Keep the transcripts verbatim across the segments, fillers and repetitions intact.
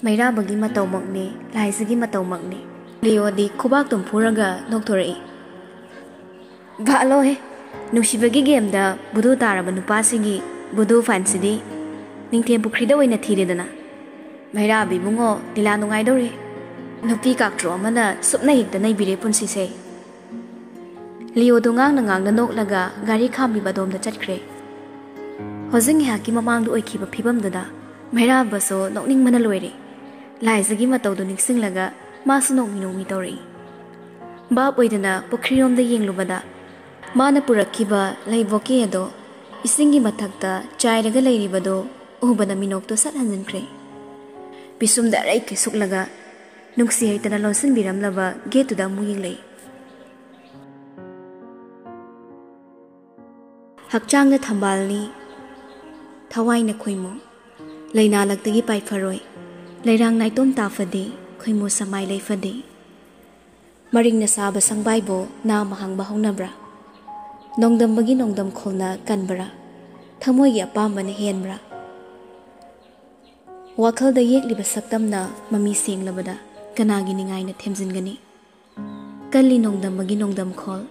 ꯃꯩꯔꯥꯕꯒꯤ ꯃꯇꯧꯃꯛꯅꯤ, ꯂꯥꯏꯖꯒꯤ ꯃꯇꯧꯃꯛꯅꯤ꯫ ꯂꯤꯑꯣꯗꯤ ꯈꯨꯕꯥꯛꯇꯨꯝ ꯐꯨꯔꯒ ꯅꯣꯛꯊꯣꯔꯛꯏ꯫ ꯚꯥꯂꯣꯍꯦ, ꯅꯨꯡꯁꯤꯕꯒꯤ ꯒꯦꯝꯗ ꯕꯨꯗꯨ ꯇꯥꯔꯕ ꯅꯨꯄꯥꯁꯤꯒꯤ ꯕꯨꯗꯨ ꯐꯥꯟꯁꯤꯗꯤ ꯅꯤꯡꯊꯦꯝ ꯄꯨꯈ꯭ꯔꯤꯗ ꯑꯣꯏꯅ ꯊꯤꯔꯦꯗꯅ꯫ ꯃꯩꯔꯥꯕ ꯏꯕꯨꯡꯉꯣ, ꯂꯤꯂꯥ ꯅꯨꯡꯉꯥꯏꯗꯧꯔꯦ꯫ ꯅꯨꯄꯤ ꯀꯥꯛꯇ꯭ꯔꯣ ꯑꯃꯅ ꯁꯨꯞꯅ ꯍꯦꯛꯇ ꯅꯩꯕꯤꯔꯦ ꯄꯨꯟꯁꯤꯁꯦ꯫ ꯂꯤꯑꯣꯗꯣ ꯉꯥꯡꯅ ꯉꯥꯡꯅ ꯅꯣꯛꯂꯒ ꯒꯥꯔꯤ ꯈꯥꯝꯂꯤꯕ ꯑꯗꯣꯝꯗ ꯆꯠꯈ꯭ꯔꯦ꯫ ꯍꯧꯖꯤꯛ ꯉꯥꯏꯍꯥꯛꯀꯤ ꯃꯃꯥꯡꯗ ꯑꯣꯏꯈꯤꯕ ꯐꯤꯕꯝꯗꯨꯗ ꯃꯩꯔꯥꯕꯁꯨ ꯅꯣꯛꯅꯤꯡꯕꯅ ꯂꯣꯏꯔꯦ꯫ ꯂꯥꯏꯖꯒꯤ ꯃꯇꯧꯗꯨ ꯅꯤꯡꯁꯤꯡꯂꯒ ꯃꯥꯁꯨ ꯅꯣꯛꯃꯤ ꯅꯣꯛꯃꯤ ꯇꯧꯔꯛꯏ꯫ ꯚꯥꯞ ꯑꯣꯏꯗꯅ ꯄꯨꯈ꯭ꯔꯤꯔꯣꯝꯗ ꯌꯦꯡꯂꯨꯕꯗ ꯃꯥꯅ ꯄꯨꯔꯛꯈꯤꯕ ꯂꯩ ꯕꯣꯀꯦ ꯑꯗꯣ ꯏꯁꯤꯡꯒꯤ ꯃꯊꯛꯇ ꯆꯥꯏꯔꯒ ꯂꯩꯔꯤꯕꯗꯨ ꯎꯕꯗ ꯃꯤꯅꯣꯛꯇꯨ ꯁꯠ ꯍꯟꯖꯤꯟꯈ꯭ꯔꯦ꯫ ꯄꯤꯁꯨꯝꯗ ꯑꯔꯩ ꯀꯩ ꯁꯨꯛꯂꯒ ꯅꯨꯡꯁꯤ ꯍꯩꯇꯅ ꯂꯣꯟꯁꯤꯟꯕꯤꯔꯝꯂꯕ ꯒꯦꯠꯇꯨꯗ ꯑꯃꯨꯛ ꯌꯦꯡꯂꯛꯏ꯫ ꯍꯛꯆꯥꯡꯗ ꯊꯝꯕꯥꯜꯅꯤ, ꯊꯋꯥꯏꯅ ꯈꯣꯏꯃꯨ꯫ ꯂꯩꯅꯥ ꯂꯛꯇꯒꯤ ꯄꯥꯏꯐꯔꯣꯏ, ꯂꯩꯔꯥꯡ ꯅꯥꯏꯇꯣꯝ ꯇꯥꯐꯗꯦ, ꯈꯣꯏꯃꯨ ꯁꯃꯥꯏ ꯂꯩꯐꯗꯦ꯫ ꯃꯔꯤꯡꯅ ꯁꯥꯕ ꯁꯪꯕꯥꯏꯕꯨ ꯅꯥꯃ ꯍꯥꯡꯕ ꯍꯧꯅꯕ꯭ꯔꯥ? ꯅꯣꯡꯗꯝꯕꯒꯤ ꯅꯣꯡꯗꯝꯈꯣꯜꯅ ꯀꯟꯕ꯭ꯔꯥ? ꯊꯃꯣꯏꯒꯤ ꯑꯄꯥꯝꯕꯅ ꯍꯦꯟꯕ꯭ꯔꯥ? ꯋꯥꯈꯜꯗ ꯌꯦꯛꯂꯤꯕ ꯁꯛꯇꯝꯅ ꯃꯃꯤ ꯁꯦꯡꯂꯕꯗ ꯀꯅꯥꯒꯤ ꯅꯤꯡꯉꯥꯏꯅ ꯊꯦꯝꯖꯤꯟꯒꯅꯤ? ꯀꯜꯂꯤ ꯅꯣꯡꯗꯝꯕꯒꯤ ꯅꯣꯡꯗꯝꯈꯣꯜ,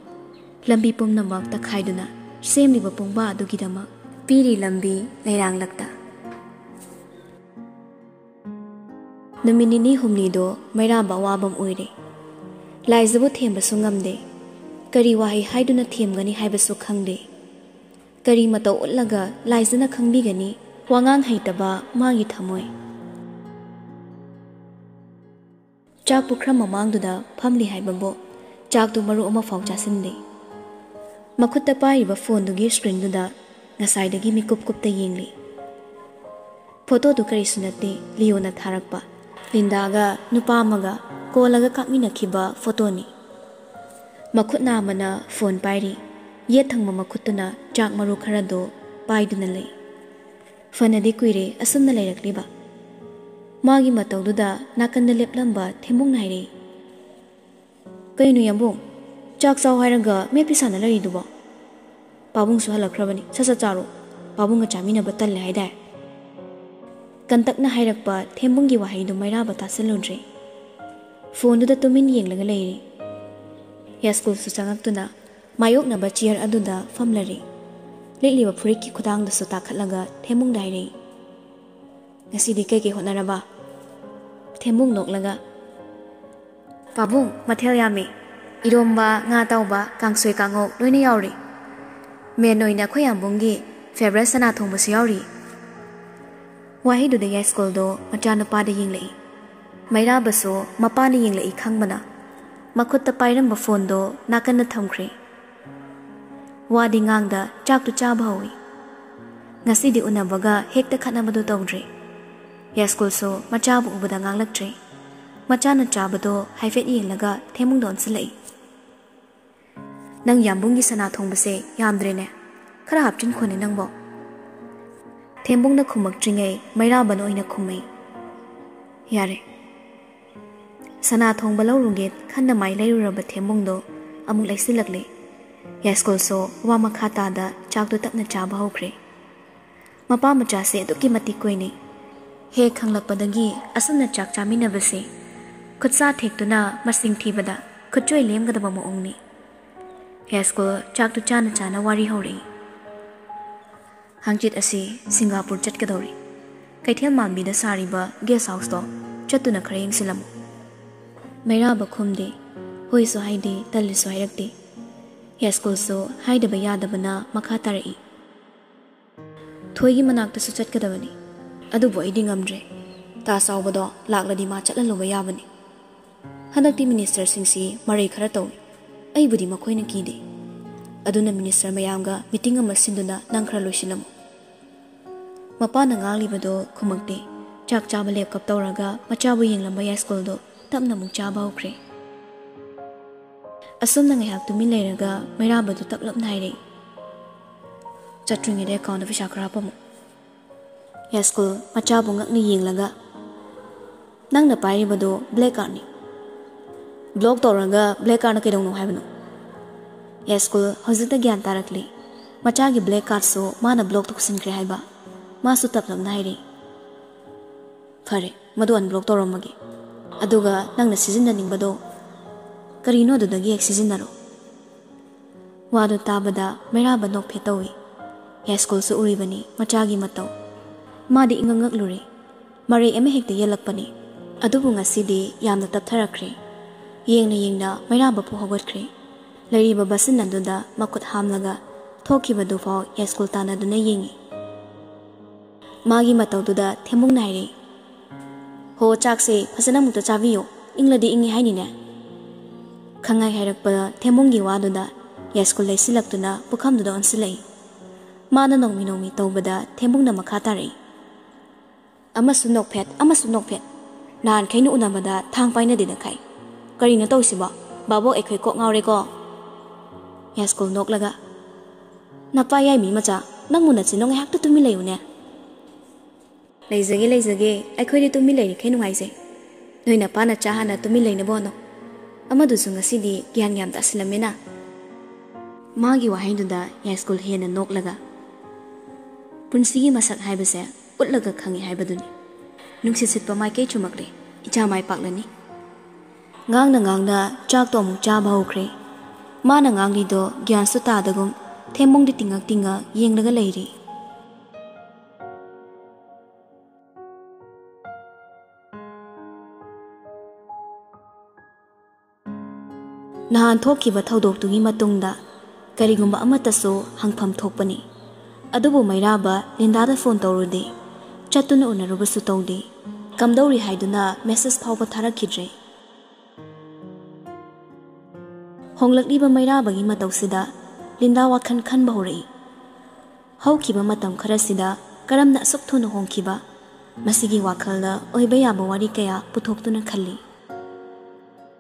ꯂꯝꯕꯤ ꯄꯨꯝꯅꯃꯛ ꯇꯛꯈꯥꯏꯗꯨꯅ ꯁꯦꯝꯂꯤꯕ ꯄꯨꯡꯕꯥ ꯑꯗꯨꯒꯤꯗꯃꯛ ꯄꯤꯔꯤ ꯂꯝꯕꯤ ꯂꯩꯔꯥꯡꯂꯛꯇ꯫ ꯅꯨꯃꯤꯠ ꯅꯤꯅꯤ ꯍꯨꯝꯅꯤꯗꯣ ꯃꯩꯔꯥꯕ ꯑꯋꯥꯕꯝ ꯑꯣꯏꯔꯦ꯫ ꯂꯥꯏꯖꯕꯨ ꯊꯦꯝꯕꯁꯨ ꯉꯝꯗꯦ꯫ ꯀꯔꯤ ꯋꯥꯍꯩ ꯍꯥꯏꯗꯨꯅ ꯊꯦꯝꯒꯅꯤ ꯍꯥꯏꯕꯁꯨ ꯈꯪꯗꯦ꯫ ꯀꯔꯤ ꯃꯇꯧ ꯎꯠꯂꯒ ꯂꯥꯏꯖꯅ ꯈꯪꯕꯤꯒꯅꯤ ꯋꯥꯉꯥꯡ ꯍꯩꯇꯕ ꯃꯥꯒꯤ ꯊꯃꯣꯏ? ꯆꯥꯛ ꯄꯨꯈ꯭ꯔꯝ ꯃꯃꯥꯡꯗꯨꯗ ꯐꯝꯂꯤ ꯍꯥꯏꯕꯕꯨ ꯆꯥꯛꯇꯨ ꯃꯔꯨ ꯑꯃꯐꯥꯎ ꯆꯥꯁꯤꯟꯗꯦ꯫ ꯃꯈꯨꯠꯇ ꯄꯥꯏꯔꯤꯕ ꯐꯣꯟꯗꯨꯒꯤ ꯁ꯭ꯀ꯭ꯔꯤꯟꯗꯨꯗ ꯉꯁꯥꯏꯗꯒꯤ ꯃꯤꯀꯨꯞ ꯀꯨꯞꯇ ꯌꯦꯡꯂꯤ꯫ ꯐꯣꯇꯣꯗꯨ ꯀꯔꯤꯁꯨ ꯅꯠꯇꯦ, ꯂꯤꯌꯣꯅ ꯊꯥꯔꯛꯄ꯫ ꯂꯤꯟꯗꯥꯒ ꯅꯨꯄꯥ ꯑꯃꯒ ꯀꯣꯜꯂꯒ ꯀꯥꯞꯃꯤꯟꯅꯈꯤꯕ ꯐꯣꯇꯣꯅꯤ꯫ ꯃꯈꯨꯠ ꯅꯥꯝꯃꯅ ꯐꯣꯟ ꯄꯥꯏꯔꯤ, ꯌꯦꯠ ꯊꯪꯕ ꯃꯈꯨꯠꯇꯨꯅ ꯆꯥꯛ ꯃꯔꯨ ꯈꯔꯗꯨ ꯄꯥꯏꯗꯨꯅ ꯂꯩ꯫ ꯐꯅꯗꯤ ꯀꯨꯏꯔꯦ ꯑꯁꯨꯝꯅ ꯂꯩꯔꯛꯂꯤꯕ꯫ ꯃꯥꯒꯤ ꯃꯇꯧꯗꯨꯗ ꯅꯥꯀꯟꯗ ꯂꯦꯞꯂꯝꯕ ꯊꯦꯝꯕꯨꯡꯅ ꯍꯥꯏꯔꯛꯏ, "ꯀꯩꯅꯣ ꯌꯥꯝꯕꯨꯡ, ꯆꯥꯛ ꯆꯥꯎ ꯍꯥꯏꯔꯒ ꯃꯦꯠꯄꯤ ꯁꯥꯟꯅ ꯂꯩꯔꯤꯗꯨꯕꯣ? ꯄꯥꯕꯨꯡꯁꯨ ꯍꯜꯂꯛꯈ꯭ꯔꯕꯅꯤ, ꯁꯠ ꯁꯠ ꯆꯥꯔꯣ꯫ ꯄꯥꯕꯨꯡꯒ ꯆꯥꯃꯤꯟꯅꯕ ꯇꯜꯂꯦ ꯍꯥꯏꯗꯥꯏ?" ꯀꯟꯇꯛꯅ ꯍꯥꯏꯔꯛꯄ ꯊꯦꯝꯕꯨꯡꯒꯤ ꯋꯥꯍꯩꯗꯨ ꯃꯩꯔꯥꯕ ꯇꯥꯁꯤꯜꯂꯨꯗ꯭ꯔꯦ꯫ ꯐꯣꯟꯗꯨꯗ ꯇꯨꯃꯤꯟ ꯌꯦꯡꯂꯒ ꯂꯩꯔꯤ꯫ ꯌꯥꯏꯁ꯭ꯀꯨꯜꯁꯨ ꯆꯪꯉꯛꯇꯨꯅ ꯃꯥꯌꯣꯛꯅꯕ ꯆꯤꯌꯔ ꯑꯗꯨꯗ ꯐꯝꯂꯔꯦ꯫ ꯂꯤꯠꯂꯤꯕ ꯐꯨꯔꯤꯠꯀꯤ ꯈꯨꯗꯥꯡꯗꯨꯁꯨ ꯇꯥꯈꯠꯂꯒ ꯊꯦꯝꯕꯨꯡꯗ ꯍꯥꯏꯔꯛꯏ, "ꯉꯁꯤꯗꯤ ꯀꯩꯀꯩ ꯍꯣꯠꯅꯔꯕ?" ꯊꯦꯝꯕꯨꯡ ꯅꯣꯛꯂꯒ, "ꯄꯥꯕꯨꯡ, ꯃꯊꯦꯜ ꯌꯥꯝꯃꯤ꯫ ꯏꯔꯣꯝꯕ, ꯉꯥ ꯑꯇꯥꯎꯕ, ꯀꯥꯡꯁꯣꯏ ꯀꯥꯡꯉꯧ ꯂꯣꯏꯅ ꯌꯥꯎꯔꯤ꯫ ꯃꯦꯟ ꯑꯣꯏꯅ ꯑꯩꯈꯣꯏ ꯌꯥꯝꯕꯨꯡꯒꯤ ꯐꯦꯚꯔꯥꯏꯠ ꯆꯅꯥ ꯊꯣꯡꯕꯁꯨ ꯌꯥꯎꯔꯤ꯫" ꯋꯥꯍꯩꯗꯨꯗ ꯌꯥꯏꯁ꯭ꯀꯨꯜꯗꯣ ꯃꯆꯥꯅꯨꯄꯥꯗ ꯌꯦꯡꯂꯛꯏ꯫ ꯃꯩꯔꯥꯕꯁꯨ ꯃꯄꯥꯅ ꯌꯦꯡꯂꯛꯏ ꯈꯪꯕꯅ ꯃꯈꯨꯠꯇ ꯄꯥꯏꯔꯝꯕ ꯐꯣꯟꯗꯣ ꯅꯥꯀꯟꯗ ꯊꯝꯈ꯭ꯔꯦ꯫ ꯋꯥꯗꯤ ꯉꯥꯡꯗ ꯆꯥꯛꯇꯨ ꯆꯥꯕ ꯍꯧꯏ꯫ ꯉꯁꯤꯗꯤ ꯎꯅꯕꯒ ꯍꯦꯛꯇ ꯈꯠꯅꯕꯗꯨ ꯇꯧꯗ꯭ꯔꯦ꯫ ꯌꯥꯏꯁ꯭ꯀꯨꯜꯁꯨ ꯃꯆꯥꯕꯨ ꯎꯕꯗ ꯉꯥꯡꯂꯛꯇ꯭ꯔꯦ꯫ ꯃꯆꯥꯅ ꯆꯥꯕꯗꯣ ꯍꯥꯏꯐꯦꯠ ꯌꯦꯡꯂꯒ ꯊꯦꯝꯕꯨꯡꯗ ꯑꯣꯟꯁꯤꯜꯂꯛꯏ꯫ "ꯅꯪ ꯌꯥꯝꯕꯨꯡꯒꯤ ꯁꯅꯥ ꯊꯣꯡꯕꯁꯦ ꯌꯥꯝꯗ꯭ꯔꯦꯅꯦ, ꯈꯔ ꯍꯥꯞꯆꯤꯟꯈꯣꯅꯦ ꯅꯪꯕꯣ꯫" ꯊꯦꯝꯕꯨꯡꯅ ꯈꯨꯝꯃꯛꯇ꯭ꯔꯤꯉꯩ ꯃꯩꯔꯥꯕꯅ ꯑꯣꯏꯅ ꯈꯨꯝꯃꯛꯏ, "ꯌꯥꯔꯦ꯫" ꯁꯅꯥ ꯊꯣꯡꯕ ꯂꯧꯔꯨꯒꯦ ꯈꯟꯅ ꯃꯥꯏ ꯂꯩꯔꯨꯔꯕ ꯊꯦꯝꯕꯨꯡꯗꯣ ꯑꯃꯨꯛ ꯂꯩꯁꯤꯜꯂꯛꯂꯦ꯫ ꯌꯥꯏꯁ꯭ꯀꯨꯜꯁꯨ ꯋꯥ ꯃꯈꯥ ꯇꯥꯗ ꯆꯥꯛꯇꯨ ꯇꯞꯅ ꯆꯥꯕ ꯍꯧꯈ꯭ꯔꯦ꯫ ꯃꯄꯥ ꯃꯆꯥꯁꯦ ꯑꯗꯨꯛꯀꯤ ꯃꯇꯤꯛ ꯀꯣꯏꯅꯩ꯫ ꯍꯦꯛ ꯈꯪꯂꯛꯄꯗꯒꯤ ꯑꯁꯨꯝꯅ ꯆꯥꯛ ꯆꯥꯃꯤꯟꯅꯕꯁꯦ ꯈꯨꯠꯁꯥ ꯊꯦꯛꯇꯨꯅ ꯃꯁꯤꯡ ꯊꯤꯕꯗ ꯈꯨꯠꯆꯣꯏ ꯂꯦꯝꯒꯗꯕ ꯃꯑꯣꯡꯅꯤ꯫ ꯌꯥꯏꯁ꯭ꯀꯨꯜ ꯆꯥꯛꯇꯨ ꯆꯥꯅ ꯆꯥꯅ ꯋꯥꯔꯤ ꯍꯧꯔꯛꯏ꯫ "ꯍꯪꯆꯤꯠ ꯑꯁꯤ ꯁꯤꯡꯒꯥꯄꯨꯔ ꯆꯠꯀꯗꯧꯔꯤ꯫ ꯀꯩꯊꯦꯜ ꯃꯥꯟꯕꯤꯗ ꯁꯥꯔꯤꯕ ꯒꯦꯁ ꯍꯥꯎꯁꯇꯣ ꯆꯠꯇꯨꯅ ꯈꯔ ꯌꯦꯡꯁꯤꯜꯂꯝꯃꯨ꯫" ꯃꯩꯔꯥꯕ ꯈꯨꯝꯗꯦ, ꯍꯣꯏꯁꯨ ꯍꯥꯏꯗꯦ, ꯇꯜꯂꯤꯁꯨ ꯍꯥꯏꯔꯛꯇꯦ꯫ ꯌꯥꯏꯁ꯭ꯀꯨꯜꯁꯨ ꯍꯥꯏꯗꯕ ꯌꯥꯗꯕꯅ ꯃꯈꯥ ꯇꯥꯔꯛꯏ꯫ "ꯊꯣꯏꯒꯤ ꯃꯅꯥꯛꯇꯁꯨ ꯆꯠꯀꯗꯕꯅꯤ, ꯑꯗꯨꯕꯨ ꯑꯩꯗꯤ ꯉꯝꯗ꯭ꯔꯦ꯫ ꯇꯥ ꯆꯥꯎꯕꯗꯣ ꯂꯥꯛꯂꯗꯤ ꯃꯥ ꯆꯠꯍꯜꯂꯨꯕ ꯌꯥꯕꯅꯤ꯫ ꯍꯟꯗꯛꯇꯤ ꯃꯤꯅꯤꯁꯇꯔꯁꯤꯡꯁꯤ ꯃꯔꯩ ꯈꯔ ꯇꯧꯏ꯫ ꯑꯩꯕꯨꯗꯤ ꯃꯈꯣꯏꯅ ꯀꯤꯗꯦ꯫ ꯑꯗꯨꯅ ꯃꯤꯅꯤꯁꯇꯔ ꯃꯌꯥꯝꯒ ꯃꯤꯇꯤꯡ ꯑꯃ ꯁꯤꯟꯗꯨꯅ ꯅꯪ ꯈꯔ ꯂꯣꯏꯁꯤꯜꯂꯝꯃꯨ꯫" ꯃꯄꯥꯅ ꯉꯥꯡꯂꯤꯕꯗꯣ ꯈꯨꯝꯃꯛꯇꯦ꯫ ꯆꯥꯛ ꯆꯥꯕ ꯂꯦꯞꯀꯞ ꯇꯧꯔꯒ ꯃꯆꯥꯕꯨ ꯌꯦꯡꯂꯝꯕ ꯌꯥꯏꯁ꯭ꯀꯨꯜꯗꯣ ꯇꯞꯅ ꯑꯃꯨꯛ ꯆꯥꯕ ꯍꯧꯈ꯭ꯔꯦ꯫ ꯑꯁꯨꯝꯅ ꯉꯥꯏꯍꯥꯛ ꯇꯨꯃꯤꯟ ꯂꯩꯔꯒ ꯃꯩꯔꯥꯕꯗꯨ ꯇꯞꯂꯞꯅ ꯍꯥꯏꯔꯛꯏ, "ꯆꯠꯇ꯭ꯔꯤꯉꯩꯗ ꯑꯦꯀꯥꯎꯟꯗ ꯄꯩꯁꯥ ꯈꯔ ꯍꯥꯞꯄꯝꯃꯨ꯫" ꯌꯥꯏꯁ꯭ꯀꯨꯜ ꯃꯆꯥꯕꯨ ꯉꯛꯅ ꯌꯦꯡꯂꯒ, "ꯅꯪꯅ ꯄꯥꯏꯔꯤꯕꯗꯨ ꯕ꯭ꯂꯦꯛ ꯀꯥꯔꯠꯅꯤ꯫ ꯕ꯭ꯂꯣꯛ ꯇꯧꯔꯒ ꯕ꯭ꯂꯦꯛ ꯀꯥꯔꯠꯅ ꯀꯩꯗꯧꯅꯣ ꯍꯥꯏꯕꯅꯣ?" ꯌꯥꯏꯁ꯭ꯀꯨꯜ ꯍꯧꯖꯤꯛꯇ ꯒ꯭ꯌꯥꯟ ꯇꯥꯔꯛꯂꯤ꯫ ꯃꯆꯥꯒꯤ ꯕ꯭ꯂꯦꯛ ꯀꯥꯔꯠꯁꯨ ꯃꯥꯅ ꯕ꯭ꯂꯣꯛ ꯇꯧꯁꯤꯟꯈ꯭ꯔꯦ ꯍꯥꯏꯕ꯫ ꯃꯥꯁꯨ ꯇꯞꯂꯞꯅ ꯍꯥꯏꯔꯛꯏ, "ꯐꯔꯦ, ꯃꯗꯨ unblock ꯇꯧꯔꯝꯃꯒꯦ꯫ ꯑꯗꯨꯒ ꯅꯪꯅ ꯁꯤꯖꯤꯟꯅꯅꯤꯡꯕꯗꯣ ꯀꯔꯤꯅꯣ ꯑꯗꯨꯗꯒꯤ ꯍꯦꯛ ꯁꯤꯖꯤꯟꯅꯔꯣ꯫" ꯋꯥꯗꯨ ꯇꯥꯕꯗ ꯃꯩꯔꯥꯕ ꯅꯣꯛꯐꯦꯠ ꯇꯧꯏ꯫ ꯌꯥꯏꯁ꯭ꯀꯨꯜꯁꯨ ꯎꯔꯤꯕꯅꯤ, ꯃꯆꯥꯒꯤ ꯃꯇꯧ꯫ ꯃꯥꯗꯤ ꯏꯉꯛ ꯉꯛꯂꯨꯔꯦ꯫ ꯃꯔꯩ ꯑꯃ ꯍꯦꯛꯇ ꯌꯦꯜꯂꯛꯄꯅꯤ꯫ ꯑꯗꯨꯕꯨ ꯉꯁꯤꯗꯤ ꯌꯥꯝꯅ ꯇꯞꯊꯔꯛꯈ꯭ꯔꯦ꯫ ꯌꯦꯡꯅ ꯌꯦꯡꯅ ꯃꯩꯔꯥꯕ ꯐꯥꯎ ꯍꯧꯒꯠꯈ꯭ꯔꯦ꯫ ꯂꯩꯔꯤꯕ ꯕꯁꯟ ꯑꯗꯨꯗ ꯃꯈꯨꯠ ꯍꯥꯝꯂꯒ ꯊꯣꯛꯈꯤꯕꯗꯨꯐꯥꯎ ꯌꯥꯏꯁ꯭ꯀꯨꯜ ꯇꯥꯟꯅꯗꯨꯅ ꯌꯦꯡꯏ꯫ ꯃꯥꯒꯤ ꯃꯇꯧꯗꯨꯗ ꯊꯦꯝꯕꯨꯡꯅ ꯍꯥꯏꯔꯛꯏ, "ꯍꯣ, ꯆꯥꯛꯁꯦ ꯐꯖꯅ ꯑꯃꯨꯛꯇ ꯆꯥꯕꯤꯌꯨ, ꯏꯪꯂꯗꯤ ꯏꯪꯉꯤ ꯍꯥꯏꯅꯤꯅꯦ꯫" ꯈꯪꯉꯥꯏ ꯍꯥꯏꯔꯛꯄ ꯊꯦꯝꯕꯨꯡꯒꯤ ꯋꯥꯗꯨꯗ ꯌꯥꯏꯁ꯭ꯀꯨꯜ ꯂꯩꯁꯤꯜꯂꯛꯇꯨꯅ ꯄꯨꯈꯝꯗꯨꯗ ꯑꯣꯟꯁꯤꯜꯂꯛꯏ꯫ ꯃꯥꯅ ꯅꯣꯡꯃꯤ ꯅꯣꯡꯃꯤ ꯇꯧꯕꯗ ꯊꯦꯝꯕꯨꯡꯅ ꯃꯈꯥ ꯇꯥꯔꯛꯏ, "ꯑꯃꯁꯨ ꯅꯣꯛꯐꯦꯠ, ꯑꯃꯁꯨ ꯅꯣꯛꯐꯦꯠ꯫ ꯅꯍꯥꯟꯈꯩꯅ ꯎꯅꯕꯗ ꯊꯥꯡ ꯄꯥꯏꯅꯗꯦꯅ ꯈꯥꯏ꯫ ꯀꯔꯤꯅꯣ ꯇꯧꯔꯤꯁꯤꯕꯣ? ꯕꯥꯕꯣꯛ, ꯑꯩꯈꯣꯏ ꯀꯣꯛ ꯉꯥꯎꯔꯦꯀꯣ꯫" ꯌꯥꯏꯁ꯭ꯀꯨꯜ ꯅꯣꯛꯂꯒ, "ꯅꯄꯥ ꯌꯥꯏꯃꯤ ꯃꯆꯥ, ꯅꯪꯕꯨ ꯅꯆꯤꯟꯗꯣ ꯉꯥꯏꯍꯥꯛꯇ ꯇꯨꯃꯤꯟ ꯂꯩꯌꯨꯅꯦ꯫" "ꯂꯩꯖꯒꯦ, ꯂꯩꯖꯒꯦ, ꯑꯩꯈꯣꯏꯗꯤ ꯇꯨꯃꯤꯟ ꯂꯩꯔꯤꯈꯩ ꯅꯨꯡꯉꯥꯏꯖꯩ꯫ ꯅꯣꯏ ꯅꯄꯥ ꯅꯆꯥ ꯍꯥꯟꯅ ꯇꯨꯃꯤꯟ ꯂꯩꯅꯕ ꯍꯣꯠꯅꯧ꯫ ꯑꯃꯗꯨꯁꯨ ꯉꯁꯤꯗꯤ ꯒ꯭ꯌꯥꯟ ꯌꯥꯝ ꯇꯥꯁꯤꯜꯂꯝꯃꯦꯅ꯫" ꯃꯥꯒꯤ ꯋꯥꯍꯩꯗꯨꯗ ꯌꯥꯏꯁ꯭ꯀꯨꯜ ꯍꯦꯟꯅ ꯅꯣꯛꯂꯒ, "ꯄꯨꯟꯁꯤꯒꯤ ꯃꯁꯛ ꯍꯥꯏꯕꯁꯦ ꯎꯠꯂꯒ ꯈꯪꯉꯤ ꯍꯥꯏꯕꯗꯨꯅꯤ꯫ ꯅꯨꯡꯁꯤꯠ ꯁꯤꯠꯄ ꯃꯥꯏꯀꯩ ꯆꯨꯝꯃꯛꯂꯦ, ꯏꯆꯥ ꯃꯥꯏ ꯄꯥꯛꯂꯅꯤ꯫" ꯉꯥꯡꯅ ꯉꯥꯡꯅ ꯆꯥꯛꯇꯣ ꯑꯃꯨꯛ ꯆꯥꯕ ꯍꯧꯈ꯭ꯔꯦ꯫ ꯃꯥꯅ ꯉꯥꯡꯂꯤꯗꯣ ꯒ꯭ꯌꯥꯟꯁꯨ ꯇꯥꯗꯒꯨꯝ ꯊꯦꯝꯕꯨꯡꯗꯤ ꯇꯤꯡꯉꯛ ꯇꯤꯡꯉ ꯌꯦꯡꯂꯒ ꯂꯩꯔꯤ꯫ ꯅꯍꯥꯟ ꯊꯣꯛꯈꯤꯕ ꯊꯧꯗꯣꯛꯇꯨꯒꯤ ꯃꯇꯨꯡꯗ ꯀꯔꯤꯒꯨꯝꯕ ꯑꯃꯠꯇꯁꯨ ꯍꯪꯐꯝ ꯊꯣꯛꯄꯅꯤ꯫ ꯑꯗꯨꯕꯨ ꯃꯩꯔꯥꯕ ꯂꯤꯟꯗꯥꯗ ꯐꯣꯟ ꯇꯧꯔꯨꯗꯦ, ꯆꯠꯇꯨꯅ ꯎꯅꯔꯨꯕꯁꯨ ꯇꯧꯗꯦ, ꯀꯝꯗꯧꯔꯤ ꯍꯥꯏꯗꯨꯅ ꯃꯦꯁꯦꯖ ꯐꯥꯎꯕ ꯊꯥꯔꯛꯈꯤꯗ꯭ꯔꯦ꯫ ꯍꯣꯡꯂꯛꯂꯤꯕ ꯃꯩꯔꯥꯕꯒꯤ ꯃꯇꯧꯁꯤꯗ ꯂꯤꯟꯗꯥ ꯋꯥꯈꯜ ꯈꯟꯕ ꯍꯧꯔꯛꯏ꯫ ꯍꯧꯈꯤꯕ ꯃꯇꯝ ꯈꯔꯁꯤꯗ ꯀꯔꯝꯅ ꯑꯁꯨꯛ ꯊꯨꯅ ꯍꯣꯡꯈꯤꯕ? ꯃꯁꯤꯒꯤ ꯋꯥꯈꯜꯗ ꯑꯣꯏꯕ ꯌꯥꯕ ꯋꯥꯔꯤ ꯀꯌꯥ ꯄꯨꯊꯣꯛꯇꯨꯅ ꯈꯜꯂꯤ꯫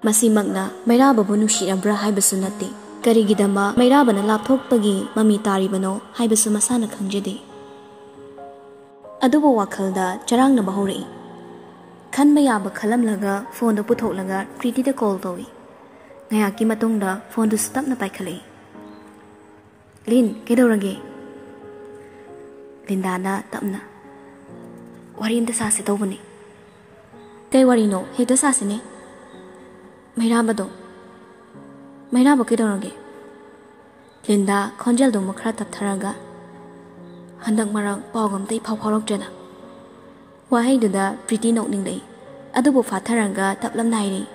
ꯃꯁꯤꯃꯛꯅ ꯃꯩꯔꯥꯕꯕꯨ ꯅꯨꯡꯁꯤꯔꯕ꯭ꯔꯥ ꯍꯥꯏꯕꯁꯨ ꯅꯠꯇꯦ꯫ ꯀꯔꯤꯒꯤꯗꯃꯛ ꯃꯩꯔꯥꯕꯅ ꯂꯥꯞꯊꯣꯛꯄꯒꯤ ꯃꯃꯤ ꯇꯥꯔꯤꯕꯅꯣ ꯍꯥꯏꯕꯁꯨ ꯃꯁꯥꯅ ꯈꯪꯖꯗꯦ꯫ ꯑꯗꯨꯕꯨ ꯋꯥꯈꯜꯗ ꯆꯔꯥꯡꯅꯕ ꯍꯧꯔꯛꯏ꯫ ꯈꯟꯕ ꯌꯥꯕ ꯈꯜꯂꯝꯂꯒ ꯐꯣꯟꯗꯨ ꯄꯨꯊꯣꯛꯂꯒ ꯄ꯭ꯔꯤꯇꯤꯗ ꯀꯣꯜ ꯇꯧꯏ꯫ ꯉꯥꯏꯍꯥꯛꯀꯤ ꯃꯇꯨꯡꯗ ꯐꯣꯟꯗꯨꯁꯨ ꯇꯞꯅ ꯄꯥꯏꯈꯠꯂꯛꯏ꯫ "ꯂꯤꯟ, ꯀꯩꯗꯧꯔꯒꯦ?" ꯂꯤꯟꯗꯥꯅ ꯇꯞꯅ, "ꯋꯥꯔꯤ ꯑꯝꯇ ꯁꯥꯁꯦ ꯇꯧꯕꯅꯤ꯫" ꯀꯩ ꯋꯥꯔꯤꯅꯣ? ꯍꯦꯛꯇ ꯁꯥꯁꯤꯅꯦ꯫ ꯃꯩꯔꯥꯕꯗꯣ꯫ ꯃꯩꯔꯥꯕ ꯀꯩꯗꯧꯔꯒꯦ? ꯂꯤꯟꯗꯥ ꯈꯣꯟꯖꯦꯜꯗꯨ ꯑꯃꯨꯛ ꯈꯔ ꯇꯞꯊꯔꯒ, "ꯍꯟꯗꯛ ꯃꯔꯛ ꯄꯥꯎꯒ ꯑꯝꯇ ꯏꯐꯥꯎ ꯐꯥꯎꯔꯛꯇ꯭ꯔꯦꯗ"꯫ ꯋꯥꯍꯩꯗꯨꯗ ꯄ꯭ꯔꯤꯇꯤ ꯅꯣꯛꯅꯤꯡꯂꯛꯏ꯫ ꯑꯗꯨꯕꯨ ꯐꯥꯊꯔꯒ ꯇꯞꯂꯞꯅ ꯍꯥꯏꯔꯛꯏ,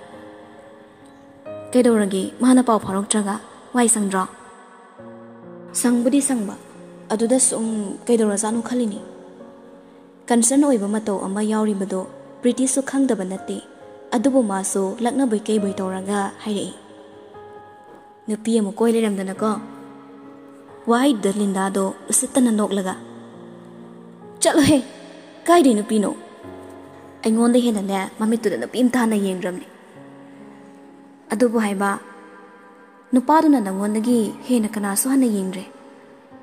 "ꯀꯩꯗꯧꯔꯒꯦ? ꯃꯥꯅ ꯄꯥꯎ ꯐꯥꯎꯔꯛꯇ꯭ꯔꯒ ꯋꯥꯏ ꯁꯪꯗ꯭ꯔꯣ?" ꯁꯪꯕꯨꯗꯤ ꯁꯪꯕ, ꯑꯗꯨꯗ ꯁꯨꯝ ꯀꯩꯗꯧꯔꯖꯥꯠꯅꯣ ꯈꯜꯂꯤꯅꯤ꯫ ꯀꯟꯁꯔꯟ ꯑꯣꯏꯕ ꯃꯇꯧ ꯑꯃ ꯌꯥꯎꯔꯤꯕꯗꯣ ꯄ꯭ꯔꯤꯇꯤꯁꯨ ꯈꯪꯗꯕ ꯅꯠꯇꯦ, ꯑꯗꯨꯕꯨ ꯃꯥꯁꯨ ꯂꯛꯅꯕꯣꯏ ꯀꯩꯕꯣꯏ ꯇꯧꯔꯒ ꯍꯥꯏꯔꯛꯏ, "ꯅꯨꯄꯤ ꯑꯃꯨꯛ ꯀꯣꯏ ꯂꯩꯔꯝꯗꯅꯀꯣ?" ꯋꯥꯍꯩꯗꯨꯗ ꯂꯤꯟꯗꯥꯗꯣ ꯎꯁꯤꯠꯇꯅ ꯅꯣꯛꯂꯒ, "ꯆꯠꯂꯣꯍꯦ, ꯀꯥꯏꯗꯩ ꯅꯨꯄꯤꯅꯣ? ꯑꯩꯉꯣꯟꯗ ꯍꯦꯟꯅꯅꯦ ꯃꯃꯤꯠꯇꯨꯗ ꯅꯨꯄꯤ ꯑꯝꯇ ꯍꯥꯟꯅ ꯌꯦꯡꯗ꯭ꯔꯕꯅꯦ꯫ ꯑꯗꯨꯕꯨ ꯍꯥꯏꯕ, ꯅꯨꯄꯥꯗꯨꯅ ꯅꯪꯉꯣꯟꯗꯒꯤ ꯍꯦꯟꯅ ꯀꯅꯥꯁꯨ ꯍꯥꯟꯅ ꯌꯦꯡꯗ꯭ꯔꯦ꯫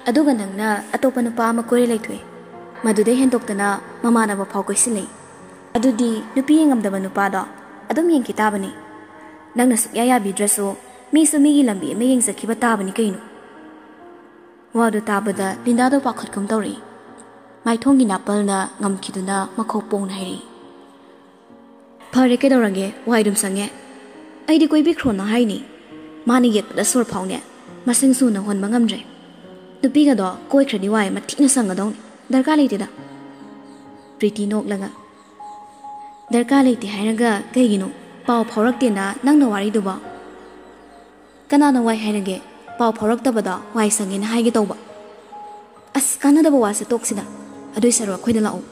ꯑꯗꯨꯒ ꯅꯪꯅ ꯑꯇꯣꯞꯄ ꯅꯨꯄꯥ ꯑꯃ ꯀꯣꯏꯔ ꯂꯩꯊꯣꯛꯑꯦ꯫ ꯃꯗꯨꯗꯩ ꯍꯦꯟꯗꯣꯛꯇꯅ ꯃꯃꯥꯟꯅꯕ ꯐꯥꯎ ꯀꯣꯏꯁꯤꯜꯂꯛꯏ꯫ ꯑꯗꯨꯗꯤ ꯅꯨꯄꯤ ꯌꯦꯡꯉꯝꯗꯕ ꯅꯨꯄꯥꯗꯣ ꯑꯗꯨꯝ ꯌꯦꯡꯈꯤ ꯇꯥꯕꯅꯤ꯫ ꯅꯪꯅ ꯁꯨꯛꯌꯥ ꯌꯥꯕꯤꯗ꯭ꯔꯁꯨ ꯃꯤꯁꯨ ꯃꯤꯒꯤ ꯂꯝꯕꯤ ꯑꯃ ꯌꯦꯡꯖꯈꯤꯕ ꯇꯥꯕꯅꯤ ꯀꯩꯅꯣ?" ꯋꯥꯗꯨ ꯇꯥꯕꯗ ꯂꯤꯟꯗꯥꯗꯣ ꯄꯥꯈꯠꯀꯨꯝ ꯇꯧꯔꯛꯏ꯫ ꯃꯥꯏꯊꯣꯡꯒꯤ ꯅꯥꯄꯜꯅ ꯉꯝꯈꯤꯗꯨꯅ ꯃꯈꯧ ꯄꯣꯡꯅ ꯍꯥꯏꯔꯛꯏ, "ꯐꯔꯦ, ꯀꯩꯗꯧꯔꯒꯦ? ꯋꯥꯏ ꯑꯗꯨꯝ ꯁꯪꯉꯦ꯫ ꯑꯩꯗꯤ ꯀꯣꯏꯕꯤꯈ꯭ꯔꯣꯅ ꯍꯥꯏꯅꯤ꯫ ꯃꯥꯅ ꯌꯦꯠꯄꯗ ꯁꯣꯔ ꯐꯥꯎꯅꯦ ꯃꯁꯤꯡ ꯁꯨꯅ ꯍꯣꯟꯕ ꯉꯝꯗ꯭ꯔꯦ꯫ ꯅꯨꯄꯤꯒꯗꯣ ꯀꯣꯏꯈ꯭ꯔꯗꯤ ꯋꯥꯏ ꯃꯊꯤꯅ ꯁꯪꯒꯗꯧꯅꯤ꯫ ꯗꯔꯀꯥꯔ ꯂꯩꯇꯦꯗ"꯫ ꯄ꯭ꯔꯤꯇꯤ ꯅꯣꯛꯂꯒ, "ꯗꯔꯀꯥꯔ ꯂꯩꯇꯦ ꯍꯥꯏꯔꯒ ꯀꯩꯒꯤꯅꯣ? ꯄꯥꯎ ꯐꯥꯎꯔꯛꯇꯦꯅ ꯅꯪꯅ ꯋꯥꯔꯤꯗꯨꯕꯣ?" "ꯀꯅꯥꯅ ꯋꯥꯏ ꯍꯥꯏꯔꯒꯦ? ꯄꯥꯎ ꯐꯥꯎꯔꯛꯇꯕꯗꯣ ꯋꯥꯏ ꯁꯪꯉꯦꯅ ꯍꯥꯏꯒꯦ ꯇꯧꯕ꯫ ꯑꯁ, ꯀꯥꯟꯅꯗꯕ ꯋꯥꯁꯦ ꯇꯣꯛꯁꯤꯗ꯫ ꯑꯗꯨꯏ ꯁꯔꯨꯛ ꯑꯩꯈꯣꯏꯗ ꯂꯥꯛꯑꯣ꯫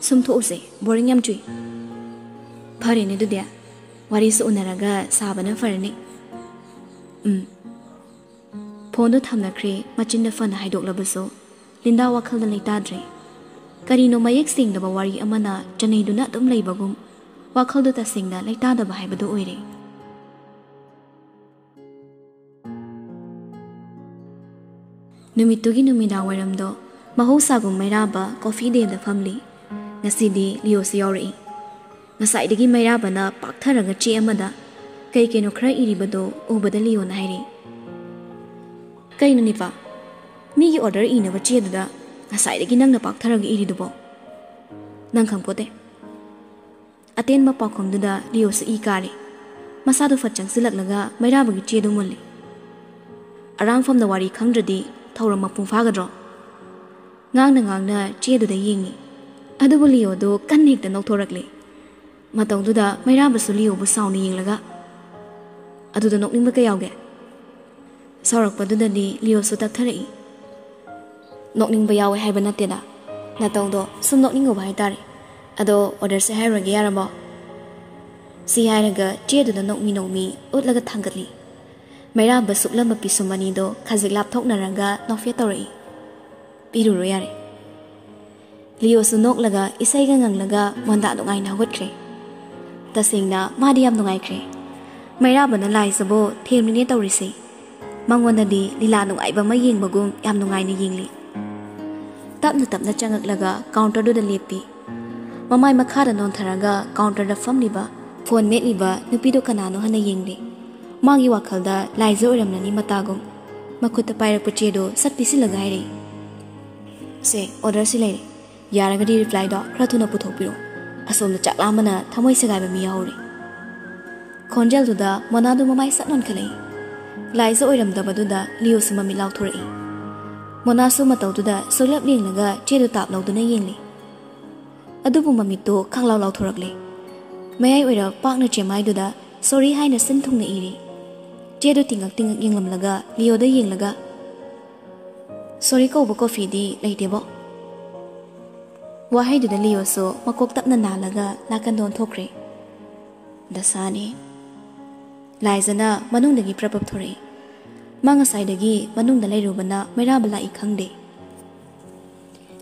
ꯁꯨꯝ ꯊꯣꯛꯎꯁꯦ, ꯕꯣꯔꯤꯡ ꯌꯥꯝ ꯆꯨꯏ"꯫ "ꯐꯔꯦꯅꯦ ꯑꯗꯨꯗꯤ, ꯋꯥꯔꯤꯁꯨ ꯎꯅꯔꯒ ꯁꯥꯕꯅ ꯐꯔꯅꯤ"꯫ "ꯎꯝ"꯫ ꯐꯣꯟꯗꯣ ꯊꯝꯅꯈ꯭ꯔꯦ꯫ ꯃꯆꯤꯟꯗ ꯐꯅ ꯍꯥꯏꯗꯣꯛꯂꯕꯁꯨ ꯂꯤꯟꯗꯥ ꯋꯥꯈꯜꯗ ꯂꯩꯇꯥꯗ꯭ꯔꯦ꯫ ꯀꯔꯤꯅꯣ ꯃꯌꯦꯛ ꯁꯦꯡꯗꯕ ꯋꯥꯔꯤ ꯑꯃꯅ ꯆꯅꯩꯗꯨꯅ ꯑꯗꯨꯝ ꯂꯩꯕꯒꯨꯝ ꯋꯥꯈꯜꯗꯣ ꯇꯁꯦꯡꯅ ꯂꯩꯇꯥꯗꯕ ꯍꯥꯏꯕꯗꯨ ꯑꯣꯏꯔꯦ꯫ ꯅꯨꯃꯤꯠꯇꯨꯒꯤ ꯅꯨꯃꯤꯗꯥꯡ ꯋꯥꯏꯔꯝꯗꯣ ꯃꯍꯧꯁꯥꯒꯨꯝ ꯃꯩꯔꯥꯕ ꯀꯣꯐꯤ ꯗꯦꯗ ꯐꯝꯂꯤ꯫ ꯉꯁꯤꯗꯤ ꯂꯤꯌꯣꯁꯨ ꯌꯥꯎꯔꯛꯏ꯫ ꯉꯁꯥꯏꯗꯒꯤ ꯃꯩꯔꯥꯕꯅ ꯄꯥꯛꯊꯔꯒ ꯆꯦ ꯑꯃꯗ ꯀꯩ ꯀꯩꯅꯣ ꯈꯔ ꯏꯔꯤꯕꯗꯣ ꯎꯕꯗ ꯂꯤꯌꯣꯅ ꯍꯥꯏꯔꯛꯏ, "ꯀꯩꯅꯣ ꯅꯤꯄꯥ, ꯃꯤꯒꯤ ꯑꯣꯔꯗꯔ ꯏꯅꯕ ꯆꯦꯗꯨꯗ ꯉꯁꯥꯏꯗꯒꯤ ꯅꯪꯅ ꯄꯥꯛꯊꯔꯒ ꯏꯔꯤꯗꯨꯕꯣ? ꯅꯪ ꯈꯪꯄꯣꯠꯇꯦ"꯫ ꯑꯇꯦꯟꯕ ꯄꯥꯎꯈꯨꯝꯗꯨꯗ ꯂꯤꯌꯣꯁꯨ ꯏ ꯀꯥꯔꯦ꯫ ꯃꯁꯥꯗꯨ ꯐꯠ ꯆꯪꯁꯤꯜꯂꯛꯂꯒ ꯃꯩꯔꯥꯕꯒꯤ ꯆꯦꯗꯨ ꯃꯨꯜꯂꯤ꯫ ꯑꯔꯥꯡꯐꯝꯅ ꯋꯥꯔꯤ ꯈꯪꯗ꯭ꯔꯗꯤ ꯊꯧꯔꯝ ꯃꯄꯨꯡ ꯐꯥꯒꯗ꯭ꯔꯣ? ꯉꯥꯡꯅ ꯉꯥꯡꯅ ꯆꯦꯗꯨꯗ ꯌꯦꯡꯉꯤ꯫ ꯑꯗꯨꯕꯨ ꯂꯤꯌꯣꯗꯨ ꯀꯟꯅ ꯍꯦꯛꯇ ꯅꯣꯛꯊꯣꯔꯛꯂꯦ꯫ ꯃꯇꯧꯗꯨꯗ ꯃꯩꯔꯥꯕꯁꯨ ꯂꯤꯌꯣꯕꯨ ꯁꯥꯎꯅ ꯌꯦꯡꯂꯒ, "ꯑꯗꯨꯗ ꯅꯣꯛꯅꯤꯡꯕ ꯀꯩ ꯌꯥꯎꯒꯦ?" ꯁꯥꯎꯔꯛꯄꯗꯨꯗꯗꯤ ꯂꯤꯌꯣꯁꯨ ꯇꯛꯊꯔꯛꯏ꯫ "ꯅꯣꯛꯅꯤꯡꯕ ꯌꯥꯎꯋꯦ ꯍꯥꯏꯕ ꯅꯠꯇꯦꯗ, ꯅꯇꯧꯗꯣ ꯁꯨꯝ ꯅꯣꯛꯅꯤꯡꯉꯨꯕ ꯍꯥꯏꯇꯥꯔꯦ꯫ ꯑꯗꯣ orderꯁꯦ ꯍꯥꯏꯔꯨꯔꯒꯦ, ꯌꯥꯔꯕꯣ?" ꯁꯤ ꯍꯥꯏꯔꯒ ꯆꯦꯗꯨꯗ ꯅꯣꯛꯃꯤ ꯅꯣꯛꯃꯤ ꯎꯠꯂꯒ ꯊꯥꯡꯒꯠꯂꯤ꯫ ꯃꯩꯔꯥꯕ ꯁꯨꯛꯂꯝꯕ ꯄꯤꯁꯨꯝ ꯑꯅꯤꯗꯣ ꯈꯖꯤꯛ ꯂꯥꯞꯊꯣꯛꯅꯔꯒ ꯅꯣꯛꯐꯦꯠ ꯇꯧꯔꯛꯏ꯫ "ꯄꯤꯔꯨꯔꯣ ꯌꯥꯔꯦ꯫" ꯂꯤꯌꯣꯁꯨ ꯅꯣꯛꯂꯒ ꯏꯁꯩꯒ ꯉꯪꯂꯒ ꯃꯣꯟꯗꯥ ꯅꯨꯡꯉꯥꯏꯅ ꯍꯧꯒꯠꯈ꯭ꯔꯦ꯫ ꯇꯁꯦꯡꯅ ꯃꯥꯗꯤ ꯌꯥꯝ ꯅꯨꯡꯉꯥꯏꯈ꯭ꯔꯦ꯫ ꯃꯩꯔꯥꯕꯅ ꯂꯥꯏꯖꯕꯨ ꯊꯦꯝꯂꯤꯅꯦ ꯇꯧꯔꯤꯁꯦ꯫ ꯃꯉꯣꯟꯗꯗꯤ ꯂꯤꯂꯥ ꯅꯨꯡꯉꯥꯏꯕ ꯑꯃ ꯌꯦꯡꯕꯒꯨꯝ ꯌꯥꯝ ꯅꯨꯡꯉꯥꯏꯅ ꯌꯦꯡꯂꯤ꯫ ꯇꯞꯅ ꯇꯞꯅ ꯆꯪꯉꯛꯂꯒ counterꯗꯨꯗ ꯂꯦꯞꯄꯤ꯫ ꯃꯃꯥꯏ ꯃꯈꯥꯗ ꯅꯣꯟꯊꯔꯒ counterꯗ ꯐꯝꯂꯤꯕ, phone ꯃꯦꯠꯂꯤꯕ ꯅꯨꯄꯤꯗꯣ ꯀꯅꯥꯅꯣ ꯍꯥꯟꯅ ꯌꯦꯡꯂꯤ꯫ ꯃꯥꯒꯤ ꯋꯥꯈꯜꯗ ꯂꯥꯏꯖ ꯑꯣꯏꯔꯝꯂꯅꯤ ꯃꯇꯥꯒꯨꯝ꯫ ꯃꯈꯨꯠꯇ ꯄꯥꯏꯔꯛꯄ ꯆꯦꯗꯣ ꯁꯠ ꯄꯤꯁꯤꯜꯂꯒ ꯍꯥꯏꯔꯛꯏ, "ꯁꯦ, orderꯁꯤ ꯂꯩꯔꯦ꯫ ꯌꯥꯔꯒꯗꯤ replyꯗꯣ ꯈꯔ ꯊꯨꯅ ꯄꯨꯊꯣꯛꯄꯤꯔꯣ꯫ ꯑꯁꯣꯝꯗ ꯆꯥꯛ ꯂꯥꯝꯕꯅ ꯊꯃꯣꯏ ꯁꯦꯒꯥꯏꯕ ꯃꯤ ꯌꯥꯎꯍꯧꯔꯦ꯫" ꯈꯣꯟꯖꯦꯜꯗꯨꯗ ꯃꯣꯅꯥꯗꯨ ꯃꯃꯥꯏ ꯁꯠ ꯑꯣꯟꯈꯠꯂꯛꯏ꯫ ꯂꯥꯏꯖ ꯑꯣꯏꯔꯝꯗꯕꯗꯨꯗ ꯂꯤꯌꯣꯁꯨ ꯃꯃꯤꯠ ꯂꯥꯎꯊꯣꯔꯛꯏ꯫ ꯃꯣꯅꯥꯁꯨ ꯃꯇꯧꯗꯨꯗ ꯁꯨꯛꯂꯞ ꯌꯦꯡꯂꯒ ꯆꯦꯗꯨ ꯇꯥꯞ ꯂꯧꯗꯨꯅ ꯌꯦꯡꯂꯤ꯫ ꯑꯗꯨꯕꯨ ꯃꯃꯤꯠꯇꯨ ꯈꯪꯂꯥꯎ ꯂꯥꯎꯊꯣꯔꯛꯂꯦ꯫ ꯃꯌꯥꯏ ꯑꯣꯏꯔꯞ ꯄꯥꯛꯅ ꯆꯦꯃꯥꯏꯗꯨꯗ "Sorry" ꯍꯥꯏꯅ ꯁꯤꯟ ꯊꯨꯡꯅ ꯏꯔꯤ꯫ ꯆꯦꯗꯨ ꯇꯤꯡꯉꯛ ꯇꯤꯡꯉꯛ ꯌꯦꯡꯂꯝꯂꯒ ꯂꯤꯌꯣꯗ ꯌꯦꯡꯂꯒ, "Sorry ꯀꯧꯕ coffeeꯗꯤ ꯂꯩꯇꯦꯕꯣ?" ꯋꯥꯍꯩꯗꯨꯗ ꯂꯤꯌꯣꯁꯨ ꯃꯀꯣꯛ ꯇꯞꯅ ꯅꯥꯜꯂꯒ ꯅꯥꯀꯟꯗ ꯑꯣꯟꯊꯣꯛꯈ꯭ꯔꯦ꯫ "ꯗꯁꯥꯅꯤ꯫" ꯂꯥꯏꯖꯅ ꯃꯅꯨꯡꯗꯒꯤ ꯄ꯭ꯔꯞ ꯄ꯭ꯔꯞ ꯊꯣꯔꯛꯏ꯫ ꯃꯥ ꯉꯁꯥꯏꯗꯒꯤ ꯃꯅꯨꯡꯗ ꯂꯩꯔꯨꯕꯅ ꯃꯩꯔꯥꯕ ꯂꯥꯛꯏ ꯈꯪꯗꯦ꯫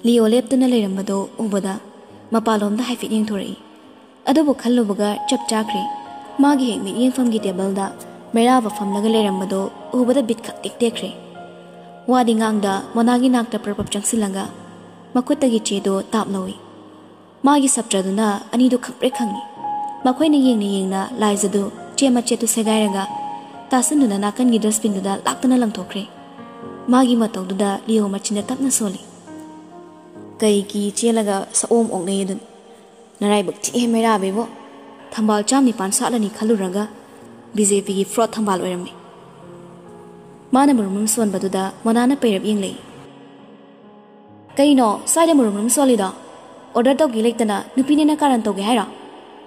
ꯂꯤꯌꯣ ꯂꯦꯞꯇꯨꯅ ꯂꯩꯔꯝꯕꯗꯣ ꯎꯕꯗ ꯃꯄꯥꯟꯂꯣꯝꯗ ꯍꯥꯏꯐꯦꯠ ꯌꯦꯡꯊꯣꯔꯛꯏ꯫ ꯑꯗꯨꯕꯨ ꯈꯜꯂꯨꯕꯒ ꯆꯞ ꯆꯥꯈ꯭ꯔꯦ꯫ ꯃꯥꯒꯤ ꯍꯦꯛ ꯃꯤꯠꯌꯦꯡꯐꯝꯒꯤ tableꯗ ꯃꯩꯔꯥꯕ ꯐꯝꯂꯒ ꯂꯩꯔꯝꯕꯗꯣ ꯎꯕꯗ ꯕꯤꯠ ꯈꯛ ꯇꯦꯛ ꯇꯦꯛꯈ꯭ꯔꯦ꯫ ꯋꯥꯗꯤ ꯉꯥꯡꯗ ꯃꯣꯅꯥꯒꯤ ꯅꯥꯛꯇ ꯄ꯭ꯔꯞ ꯄ꯭ꯔꯞ ꯆꯪꯁꯤꯜꯂꯒ ꯃꯈꯨꯠꯇꯒꯤ ꯆꯦꯗꯣ ꯇꯥꯞ ꯂꯧꯏ꯫ ꯃꯥꯒꯤ ꯁꯞꯇ꯭ꯔꯗꯨꯅ ꯑꯅꯤꯗꯨ ꯈꯪꯄ꯭ꯔꯦꯛ ꯈꯪꯏ꯫ ꯃꯈꯣꯏꯅ ꯌꯦꯡꯅ ꯌꯦꯡꯅ ꯂꯥꯏꯖꯗꯨ ꯆꯦ ꯃꯆꯦꯠꯇꯨ ꯁꯦꯒꯥꯏꯔꯒ ꯇꯥꯁꯤꯟꯗꯨꯅ ꯅꯥꯀꯟꯒꯤ dustbinꯗꯨꯗ ꯂꯥꯛꯇꯨꯅ ꯂꯪꯊꯣꯛꯈ꯭ꯔꯦ꯫ ꯃꯥꯒꯤ ꯃꯇꯧꯗꯨꯗ ꯂꯤꯌꯣ ꯃꯆꯤꯟꯗ ꯇꯞꯅ ꯁꯣꯜꯂꯤ꯫ "ꯀꯩꯒꯤ ꯆꯦꯜꯂꯒ ꯁꯑꯣꯝ ꯑꯣꯛꯅꯩ ꯑꯗꯨꯅꯤ?" ꯅꯔꯥꯏꯕꯛ ꯊꯤꯍꯦ ꯃꯩꯔꯥꯕꯤꯕꯣ꯫ ꯊꯝꯕꯥꯜ ꯆꯥꯝ ꯅꯤꯄꯥꯟ ꯁꯥꯠꯂꯅꯤ ꯈꯜꯂꯨꯔꯒ ꯕꯤ ꯖꯦ ꯄꯤꯒꯤ fraud ꯊꯝꯕꯥꯜ ꯑꯣꯏꯔꯝꯃꯤ꯫ ꯃꯥꯅ ꯃꯔꯨꯝ ꯃꯔꯨꯝ ꯁꯣꯟꯕꯗꯨꯗ ꯃꯣꯅꯥꯅ ꯄꯩꯔꯞ ꯌꯦꯡꯂꯛꯏ꯫ "ꯀꯩꯅꯣ ꯁ꯭ꯋꯥꯏꯗ ꯃꯔꯨꯝ ꯃꯔꯨꯝ ꯁꯣꯜꯂꯤꯗꯣ? Order ꯇꯧꯒꯦ ꯂꯩꯇꯅ ꯅꯨꯄꯤꯅꯦꯅ ꯀꯥꯔꯟ ꯇꯧꯒꯦ ꯍꯥꯏꯔꯣ?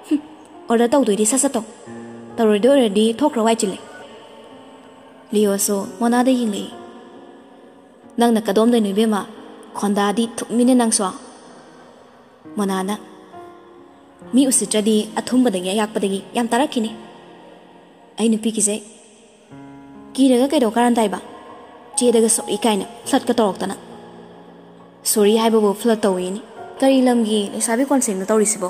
ꯍꯨꯝ, order ꯇꯧꯗꯣꯏꯗꯤ ꯁꯠ ꯁꯠ ꯇꯧ꯫ ꯇꯧꯔꯣꯏꯗꯣꯏ ꯑꯣꯏꯔꯗꯤ ꯊꯣꯛꯈ꯭ꯔꯣ ꯋꯥꯏ ꯆꯤꯜꯂꯦ꯫" ꯂꯤꯌꯣꯁꯨ ꯃꯣꯅꯥꯗ ꯌꯦꯡꯂꯛꯏ꯫ "ꯅꯪꯅ ꯀꯗꯣꯝꯗꯩꯅꯣ ꯏꯕꯦꯝꯃ? ꯈꯣꯟꯗꯥꯗꯤ ꯊꯨꯝꯃꯤꯅꯦ ꯅꯪꯁꯨ꯫" ꯃꯣꯅꯥꯅ, "ꯃꯤ ꯎꯁꯤꯠꯇ꯭ꯔꯗꯤ ꯑꯊꯨꯝꯕꯗꯒꯤ ꯑꯌꯥꯛꯄꯗꯒꯤ ꯌꯥꯝ ꯇꯥꯔꯛꯈꯤꯅꯤ꯫ ꯑꯩ ꯅꯨꯄꯤ ꯀꯤꯖꯩ꯫" "ꯀꯤꯔꯒ ꯀꯩꯗꯧ ꯀꯥꯔꯟ ꯇꯥꯏꯕ? ꯆꯦꯗꯒ sorry ꯀꯥꯏꯅ flirtꯀ ꯇꯧꯔꯛꯇꯅ꯫" "Sorry ꯍꯥꯏꯕꯕꯨ flirt ꯇꯧꯋꯦꯅꯤ꯫ ꯀꯔꯤ ꯂꯝꯒꯤ ꯂꯩꯁꯥꯕꯤ conceptꯅꯣ ꯇꯧꯔꯤꯁꯤꯕꯣ?"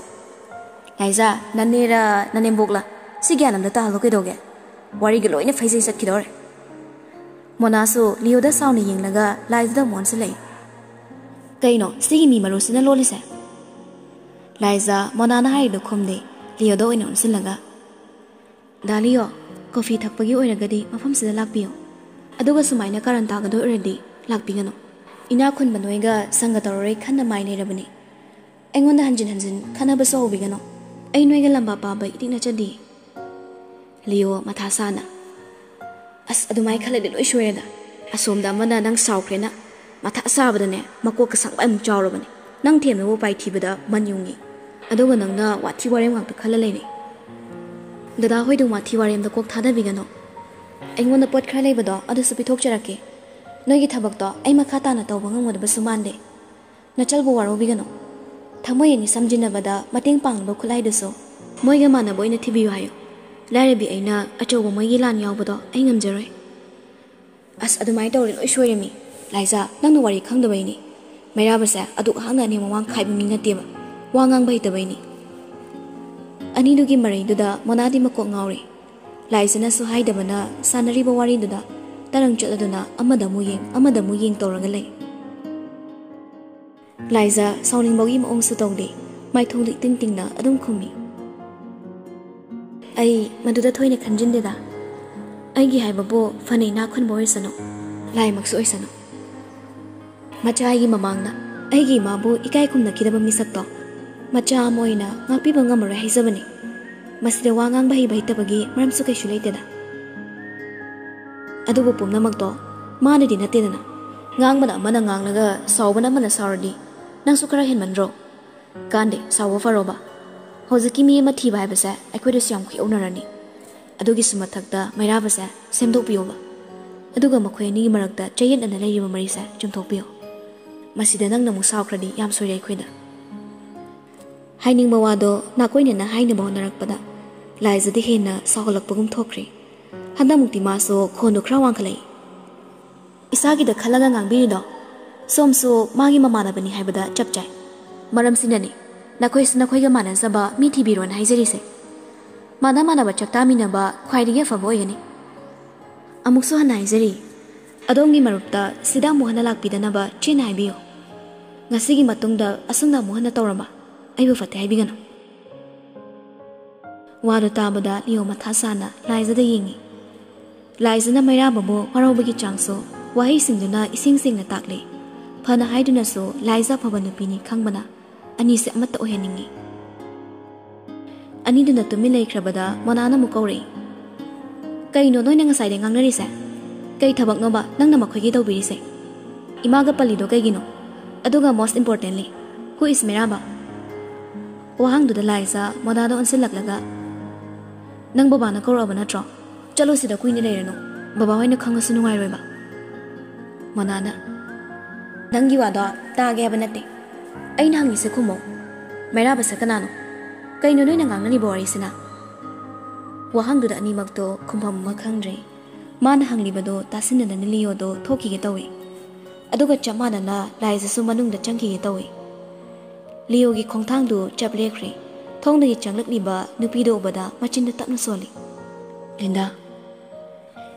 "ꯂꯥꯏꯖꯥ, ꯅꯅꯦꯔ ꯅꯅꯦꯝꯕꯣꯛꯂ? ꯁꯤ ꯒ꯭ꯌꯥꯟ ꯑꯝꯇ ꯇꯥꯍꯜꯂꯣ ꯀꯩꯗꯧꯒꯦ? ꯋꯥꯔꯤꯒ ꯂꯣꯏꯅ ꯐꯩꯖꯩ ꯆꯠꯈꯤꯗꯧꯔꯦ꯫" ꯃꯣꯅꯥꯁꯨ ꯂꯤꯌꯣꯗ ꯁꯥꯎꯅ ꯌꯦꯡꯂꯒ ꯂꯥꯏꯖꯥꯗ ꯑꯃꯨꯛ ꯑꯣꯟꯁꯤꯜꯂꯛꯏ꯫ "ꯀꯩꯅꯣ ꯁꯤꯒꯤ ꯃꯤ ꯃꯔꯨꯁꯤꯅ ꯂꯣꯜꯂꯤꯁꯦ?" ꯂꯥꯏꯖꯥ ꯃꯣꯅꯥꯅ ꯍꯥꯏꯔꯤꯗꯣ ꯈꯨꯝꯗꯦ, ꯂꯤꯌꯣꯗ ꯑꯣꯏꯅ ꯑꯣꯟꯁꯤꯜꯂꯒ, "ꯗꯥ ꯂꯤꯌꯣ, coffee ꯊꯛꯄꯒꯤ ꯑꯣꯏꯔꯒꯗꯤ ꯃꯐꯝꯁꯤꯗ ꯂꯥꯛꯄꯤꯌꯨ꯫ ꯑꯗꯨꯒ ꯁꯨꯃꯥꯏꯅ ꯀꯥꯔꯟ ꯇꯥꯒꯗꯣꯏ ꯑꯣꯏꯔꯗꯤ ꯂꯥꯛꯄꯤꯒꯅꯨ꯫ ꯏꯅꯥꯛ ꯈꯨꯟꯕ ꯅꯣꯏꯒ ꯁꯪꯒ ꯇꯧꯔꯔꯣꯏ ꯈꯟꯅ ꯃꯥꯏ ꯂꯩꯔꯕꯅꯤ꯫ ꯑꯩꯉꯣꯟꯗ ꯍꯟꯖꯤꯟ ꯍꯟꯖꯤꯟ ꯈꯟꯅꯕꯁꯨ ꯍꯧꯕꯤꯒꯅꯨ꯫ ꯑꯩ ꯅꯣꯏꯒ ꯂꯝꯕꯥ ꯄꯥꯕ ꯏꯇꯤꯛ ꯅꯠꯆꯗꯦ꯫" ꯂꯤꯌꯣ ꯃꯊꯥ ꯁꯥꯅ, "ꯑꯁ, ꯑꯗꯨꯃꯥꯏꯅ ꯈꯜꯂꯗꯤ ꯂꯣꯏ ꯁꯣꯏꯔꯦꯗ꯫ ꯑꯁꯣꯝꯗ ꯑꯃꯅ ꯅꯪ ꯁꯥꯎꯈ꯭ꯔꯦꯅ ꯃꯊꯥ ꯁꯥꯕꯗꯅꯦ ꯃꯀꯣꯛꯀ ꯁꯪꯕꯥꯏꯃꯨꯛ ꯆꯥꯎꯔꯕꯅꯦ꯫ ꯅꯪ ꯊꯦꯝꯅꯕ ꯎꯄꯥꯏ ꯊꯤꯕꯗ ꯃꯟ ꯌꯨꯡꯉꯤ꯫ ꯑꯗꯨꯒ ꯅꯪꯅ ꯋꯥꯊꯤ ꯋꯥꯔꯦꯝ ꯉꯥꯛꯇ ꯈꯜꯂ ꯂꯩꯔꯦ꯫" "ꯗꯗꯥ ꯍꯣꯏꯗꯨ ꯋꯥꯊꯤ ꯋꯥꯔꯦꯝꯗ ꯀꯣꯛ ꯊꯥꯗꯕꯤꯒꯅꯨ꯫ ꯑꯩꯉꯣꯟꯗ ꯄꯣꯠ ꯈꯔ ꯂꯩꯕꯗꯣ ꯑꯗꯨꯁꯨ ꯄꯤꯊꯣꯛꯆꯔꯛꯀꯦ꯫ ꯅꯣꯏꯒꯤ ꯊꯕꯛꯇꯣ ꯑꯩ ꯃꯈꯥ ꯇꯥꯅ ꯇꯧꯕ ꯉꯝꯒꯗꯕꯁꯨ ꯃꯥꯟꯗꯦ꯫ ꯅꯆꯜꯕꯨ ꯋꯥꯔꯧꯕꯤꯒꯅꯨ꯫ ꯊꯃꯣꯏ ꯑꯅꯤ ꯁꯝꯖꯤꯟꯅꯕꯗ ꯃꯇꯦꯡ ꯄꯥꯡꯅꯕ ꯈꯨꯠꯂꯥꯏꯗꯨꯁꯨ ꯃꯣꯏꯒ ꯃꯥꯟꯅꯕ ꯑꯣꯏꯅ ꯊꯤꯕꯤꯌꯨ ꯍꯥꯏꯌꯨ꯫ ꯂꯥꯏꯔꯕꯤ ꯑꯩꯅ ꯑꯆꯧꯕ ꯃꯣꯏꯒꯤ ꯂꯥꯟ ꯌꯥꯎꯕꯗꯣ ꯑꯩ ꯉꯝꯖꯔꯣꯏ꯫" "ꯑꯁ, ꯑꯗꯨꯃꯥꯏꯅ ꯇꯧꯔꯗꯤ ꯂꯣꯏ ꯁꯣꯏꯔꯝꯃꯤ꯫ ꯂꯥꯏꯖꯥ, ꯅꯪꯅ ꯋꯥꯔꯤ ꯈꯪꯗꯕꯩꯅꯤ꯫ ꯃꯩꯔꯥꯕꯁꯦ ꯑꯗꯨꯛ ꯍꯥꯛꯅ ꯑꯅꯦꯝ ꯑꯋꯥꯡ ꯈꯥꯏꯕ ꯃꯤ ꯅꯠꯇꯦꯕ꯫ ꯋꯥ ꯉꯥꯡꯕ ꯍꯩꯇꯕꯩꯅꯤ꯫" ꯑꯅꯤꯗꯨꯒꯤ ꯃꯔꯩꯗꯨꯗ ꯃꯣꯅꯥꯗꯤ ꯃꯀꯣꯛ ꯉꯥꯎꯔꯦ꯫ ꯂꯥꯏꯖꯥꯅꯁꯨ ꯍꯥꯏꯗꯕꯅ ꯁꯥꯟꯅꯔꯤꯕ ꯋꯥꯔꯤꯗꯨꯗ ꯇꯔꯪ ꯆꯠꯂꯗꯨꯅ ꯑꯃꯗ ꯑꯃꯨꯛ ꯌꯦꯡ, ꯑꯃꯗ ꯑꯃꯨꯛ ꯌꯦꯡ ꯇꯧꯔꯒ ꯂꯩ꯫ ꯂꯥꯏꯖꯥ ꯁꯥꯎꯅꯤꯡꯕꯒꯤ ꯃꯑꯣꯡꯁꯨ ꯇꯧꯗꯦ, ꯃꯥꯏꯊꯣꯡꯗꯨ ꯏꯇꯤꯡ ꯇꯤꯡꯅ ꯑꯗꯨꯝ ꯈꯨꯝꯃꯤ꯫ "ꯑꯩ ꯃꯗꯨꯗ ꯊꯣꯏꯅ ꯈꯟꯖꯤꯟꯗꯦꯗ꯫ ꯑꯩꯒꯤ ꯍꯥꯏꯕꯕꯨ ꯐꯅ ꯏꯅꯥꯛ ꯈꯨꯟꯕ ꯑꯣꯏꯁꯅꯨ, ꯂꯥꯏꯃꯛꯁꯨ ꯑꯣꯏꯁꯅꯨ꯫ ꯃꯆꯥ ꯑꯩꯒꯤ ꯃꯃꯥꯡꯗ ꯑꯩꯒꯤ ꯏꯃꯥꯕꯨ ꯏꯀꯥꯏ ꯈꯨꯝꯅꯈꯤꯗꯕ ꯃꯤꯁꯛꯇꯣ ꯃꯆꯥ ꯑꯃ ꯑꯣꯏꯅ ꯉꯥꯛꯄꯤꯕ ꯉꯝꯃꯔꯣꯏ ꯍꯥꯏꯖꯕꯅꯤ꯫ ꯃꯁꯤꯗ ꯋꯥ ꯉꯥꯡꯕ ꯍꯩꯕ ꯍꯩꯇꯕꯒꯤ ꯃꯔꯝꯁꯨ ꯀꯩꯁꯨ ꯂꯩꯇꯦꯗ꯫ ꯑꯗꯨꯕꯨ ꯄꯨꯝꯅꯃꯛꯇꯣ ꯃꯥꯅꯗꯤ ꯅꯠꯇꯦꯗꯅ꯫ ꯉꯥꯡꯕꯅ ꯑꯃꯅ ꯉꯥꯡꯂꯒ ꯁꯥꯎꯕꯅ ꯑꯃꯅ ꯁꯥꯎꯔꯗꯤ ꯅꯪꯁꯨ ꯈꯔ ꯍꯦꯟꯃꯟꯗ꯭ꯔꯣ? ꯀꯥꯟꯗꯦ, ꯁꯥꯎꯕ ꯐꯔꯣꯕ꯫ ꯍꯧꯖꯤꯛꯀꯤ ꯃꯤ ꯑꯃ ꯊꯤꯕ ꯍꯥꯏꯕꯁꯦ ꯑꯩꯈꯣꯏꯗꯁꯨ ꯌꯥꯝ ꯈꯨꯌꯧꯅꯔꯅꯤ꯫ ꯑꯗꯨꯒꯤꯁꯨ ꯃꯊꯛꯇ ꯃꯩꯔꯥꯕꯁꯦ ꯁꯦꯝꯗꯣꯛꯄꯤꯌꯣꯕ꯫ ꯑꯗꯨꯒ ꯃꯈꯣꯏ ꯑꯅꯤꯒꯤ ꯃꯔꯛꯇ ꯆꯌꯦꯠꯅꯅ ꯂꯩꯔꯤꯕ ꯃꯔꯤꯁꯦ ꯆꯨꯝꯊꯣꯛꯄꯤꯌꯣ꯫ ꯃꯁꯤꯗ ꯅꯪꯅ ꯑꯃꯨꯛ ꯁꯥꯎꯈ꯭ꯔꯗꯤ ꯌꯥꯝ ꯁꯣꯏꯔꯦ ꯑꯩꯈꯣꯏꯗ꯫ ꯍꯥꯏꯅꯤꯡꯕ ꯋꯥꯗꯣ ꯅꯥꯀꯣꯏꯅꯅ ꯍꯥꯏꯅꯕ ꯍꯣꯠꯅꯔꯛꯄꯗ ꯂꯥꯏꯖꯗ ꯍꯦꯟꯅ ꯁꯥꯎꯍꯜꯂꯛꯄꯒꯨꯝ ꯊꯣꯛꯈ꯭ꯔꯦ꯫ ꯍꯟꯗꯛꯃꯨꯛꯇꯤ ꯃꯥꯁꯨ ꯈꯣꯟꯗꯣ ꯈꯔ ꯋꯥꯡꯈꯠꯂꯛꯏ꯫ "ꯏꯁꯥꯒꯤꯗ ꯈꯜꯂꯒ ꯉꯥꯡꯕꯤꯔꯤꯗꯣ, ꯁꯣꯝꯁꯨ ꯃꯥꯒꯤ ꯃꯃꯥꯟꯅꯕꯅꯤ ꯍꯥꯏꯕꯗ ꯆꯞ ꯆꯥꯏ꯫ ꯃꯔꯝꯁꯤꯅꯅꯤ ꯅꯈꯣꯏꯁꯨ ꯅꯈꯣꯏꯒ ꯃꯥꯟꯅꯖꯕ ꯃꯤ ꯊꯤꯕꯤꯔꯣꯅ ꯍꯥꯏꯖꯔꯤꯁꯦ꯫ ꯃꯥꯟꯅ ꯃꯥꯟꯅꯕ ꯆꯥꯛ ꯆꯥꯃꯤꯟꯅꯕ ꯈ꯭ꯋꯥꯏꯗꯒꯤ ꯑꯐꯕ ꯑꯣꯏꯒꯅꯤ꯫ ꯑꯃꯨꯛꯁꯨ ꯍꯟꯅ ꯍꯥꯏꯖꯔꯤ, ꯑꯗꯣꯝꯒꯤ ꯃꯔꯨꯞꯇ ꯁꯤꯗ ꯑꯃꯨꯛ ꯍꯟꯅ ꯂꯥꯛꯄꯤꯗꯅꯕ ꯆꯦꯟꯅ ꯍꯥꯏꯕꯤꯌꯨ꯫ ꯉꯁꯤꯒꯤ ꯃꯇꯨꯡꯗ ꯑꯁꯨꯝꯅ ꯑꯃꯨꯛ ꯍꯟꯅ ꯇꯧꯔꯕ ꯑꯩꯕꯨ ꯐꯠꯇꯦ ꯍꯥꯏꯕꯤꯒꯅꯨ꯫" ꯋꯥꯗꯨ ꯇꯥꯕꯗ ꯂꯤꯌꯣ ꯃꯊꯥ ꯁꯥꯅ ꯂꯥꯏꯖꯗ ꯌꯦꯡꯉꯤ꯫ ꯂꯥꯏꯖꯅ ꯃꯩꯔꯥꯕꯕꯨ ꯋꯥꯔꯧꯕꯒꯤ ꯆꯥꯡꯁꯨ ꯋꯥꯍꯩꯁꯤꯡꯗꯨꯅ ꯏꯁꯦꯡ ꯁꯦꯡꯅ ꯇꯥꯛꯂꯦ꯫ ꯐꯅ ꯍꯥꯏꯗꯨꯅꯁꯨ ꯂꯥꯏꯖ ꯑꯐꯕ ꯅꯨꯄꯤꯅꯤ ꯈꯪꯕꯅ ꯑꯅꯤꯁꯦ ꯑꯃꯠꯇ ꯑꯣꯏꯍꯟꯅꯤꯡꯉꯤ꯫ ꯑꯅꯤꯗꯨꯅ ꯇꯨꯃꯤꯟ ꯂꯩꯈ꯭ꯔꯕꯗ ꯃꯣꯅꯥꯅ ꯑꯃꯨꯛ ꯀꯧꯔꯛꯏ꯫ "ꯀꯩꯅꯣ ꯅꯣꯏꯅ ꯉꯁꯥꯏꯗꯩ ꯉꯥꯡꯅꯔꯤꯁꯦ? ꯀꯩ ꯊꯕꯛꯅꯣꯕ ꯅꯪꯅ ꯃꯈꯣꯏꯒꯤ ꯇꯧꯕꯤꯔꯤꯁꯦ? ꯏꯃꯥꯒ ꯄꯜꯂꯤꯗꯣ ꯀꯩꯒꯤꯅꯣ? ꯑꯗꯨꯒ most importantly, who is ꯃꯩꯔꯥꯕ?" ꯋꯥꯍꯪꯗꯨꯗ ꯂꯥꯏꯖ ꯃꯣꯅꯥꯗ ꯑꯣꯟꯁꯤꯜꯂꯛꯂꯒ, "ꯅꯪ ꯕꯕꯥꯅ ꯀꯧꯔꯛꯑꯕ ꯅꯠꯇ꯭ꯔꯣ? ꯆꯠꯂꯣ, ꯁꯤꯗ ꯀꯨꯏꯅ ꯂꯩꯔꯅꯨ꯫ ꯕꯕꯥ ꯍꯣꯏꯅ ꯈꯪꯉꯁꯨ ꯅꯨꯡꯉꯥꯏꯔꯣꯏꯕ꯫" ꯃꯣꯅꯥꯅ, "ꯅꯪꯒꯤ ꯋꯥꯗꯣ ꯇꯥꯒꯦ ꯍꯥꯏꯕ ꯅꯠꯇꯦ꯫ ꯑꯩꯅ ꯍꯪꯉꯤꯁꯦ ꯈꯨꯝꯃꯣ꯫ ꯃꯩꯔꯥꯕꯁꯦ ꯀꯅꯥꯅꯣ? ꯀꯩꯅꯣ ꯅꯣꯏꯅ ꯉꯥꯡꯅꯔꯤꯕ ꯋꯥꯔꯤꯁꯤꯅ?" ꯋꯥꯍꯪꯗꯨꯗ ꯑꯅꯤꯃꯛꯇꯣ ꯈꯨꯝꯐꯝ ꯑꯃ ꯈꯪꯗ꯭ꯔꯦ꯫ ꯃꯥꯅ ꯍꯪꯂꯤꯕꯗꯣ ꯇꯥꯁꯤꯟꯅꯗꯅ ꯂꯤꯌꯣꯗꯣ ꯊꯣꯛꯈꯤꯒꯦ ꯇꯧꯏ꯫ ꯑꯗꯨꯒ ꯆꯞ ꯃꯥꯟꯅꯅ ꯂꯥꯏꯖꯁꯨ ꯃꯅꯨꯡꯗ ꯆꯪꯈꯤꯒꯦ ꯇꯧꯏ꯫ ꯂꯤꯌꯣꯒꯤ ꯈꯣꯡꯊꯥꯡꯗꯨ ꯆꯞ ꯂꯦꯞꯈ꯭ꯔꯦ꯫ ꯊꯣꯡꯗꯒꯤ ꯆꯪꯂꯛꯂꯤꯕ ꯅꯨꯄꯤꯗꯨ ꯎꯕꯗ ꯃꯆꯤꯟꯗꯨ ꯇꯞꯅ ꯁꯣꯜꯂꯤ꯫ "ꯂꯤꯟꯗꯥ꯫"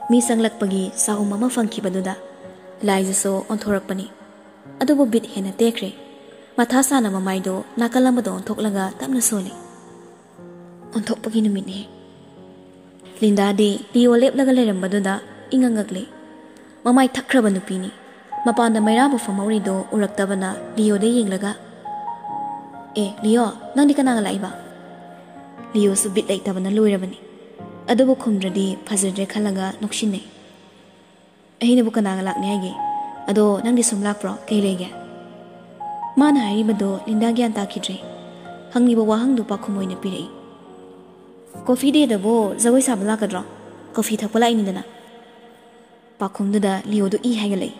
ꯃꯤ ꯆꯪꯂꯛꯄꯒꯤ ꯆꯍꯨꯝ ꯑꯃ ꯐꯪꯈꯤꯕꯗꯨꯗ ꯂꯥꯏꯖꯁꯨ ꯑꯣꯟꯊꯣꯔꯛꯄꯅꯤ꯫ ꯑꯗꯨꯕꯨ ꯕꯤꯠ ꯍꯦꯟꯅ ꯇꯦꯛꯈ꯭ꯔꯦ꯫ ꯃꯊꯥ ꯁꯥꯅ ꯃꯃꯥꯏꯗꯨ ꯅꯥꯀꯜ ꯑꯃꯗ ꯑꯣꯟꯊꯣꯛꯂꯒ ꯇꯞꯅ ꯁꯣꯜꯂꯤ꯫ "ꯑꯣꯟꯊꯣꯛꯄꯒꯤ ꯅꯨꯃꯤꯠꯅꯤ꯫" ꯂꯤꯟꯗꯥꯗꯤ ꯂꯤꯌꯣ ꯂꯦꯞꯂꯒ ꯂꯩꯔꯝꯕꯗꯨꯗ ꯏꯉꯛ ꯉꯛꯂꯤ꯫ ꯃꯃꯥꯏ ꯊꯛꯈ꯭ꯔꯕ ꯅꯨꯄꯤꯅꯤ꯫ ꯃꯄꯥꯟꯗ ꯃꯩꯔꯥꯕ ꯐꯝꯍꯧꯔꯤꯗꯣ ꯎꯔꯛꯇꯕꯅ ꯂꯤꯌꯣꯗ ꯌꯦꯡꯂꯒ, "ꯑꯦ, ꯂꯤꯌꯣ, ꯅꯪꯗꯤ ꯀꯅꯥꯒ ꯂꯥꯛꯏꯕ?" ꯂꯤꯌꯣꯁꯨ ꯕꯤꯠ ꯂꯩꯇꯕꯅ ꯂꯣꯏꯔꯕꯅꯤ꯫ ꯑꯗꯨꯕꯨ ꯈꯨꯝꯗ꯭ꯔꯗꯤ ꯐꯖꯗ꯭ꯔꯦ ꯈꯜꯂꯒ ꯅꯣꯛꯁꯤꯟꯅꯩ꯫ "ꯑꯩꯅꯕꯨ ꯀꯅꯥꯒ ꯂꯥꯛꯅꯤ ꯍꯥꯏꯒꯦ? ꯑꯗꯣ ꯅꯪꯗꯤ ꯁꯨꯝ ꯂꯥꯛꯄ꯭ꯔꯣ? ꯀꯩ ꯂꯩꯒꯦ?" ꯃꯥꯅ ꯍꯥꯏꯔꯤꯕꯗꯣ ꯂꯤꯟꯗꯥ ꯒ꯭ꯌꯥꯟ ꯇꯥꯈꯤꯗ꯭ꯔꯦ꯫ ꯍꯪꯂꯤꯕ ꯋꯥꯍꯪꯗꯨ ꯄꯥꯎꯈꯨꯝ ꯑꯣꯏꯅ ꯄꯤꯔꯛꯏ꯫ "ꯀꯣꯐꯤ ꯗꯦꯗꯕꯨ ꯖꯒꯣꯏ ꯁꯥꯕ ꯂꯥꯛꯀꯗ꯭ꯔꯣ? ꯀꯣꯐꯤ ꯊꯛꯄ ꯂꯥꯛꯏꯅꯤꯗꯅ꯫" ꯄꯥꯎꯈꯨꯝꯗꯨꯗ ꯂꯤꯌꯣꯗꯨ ꯏ ꯍꯥꯏꯒꯠꯂꯛꯏ꯫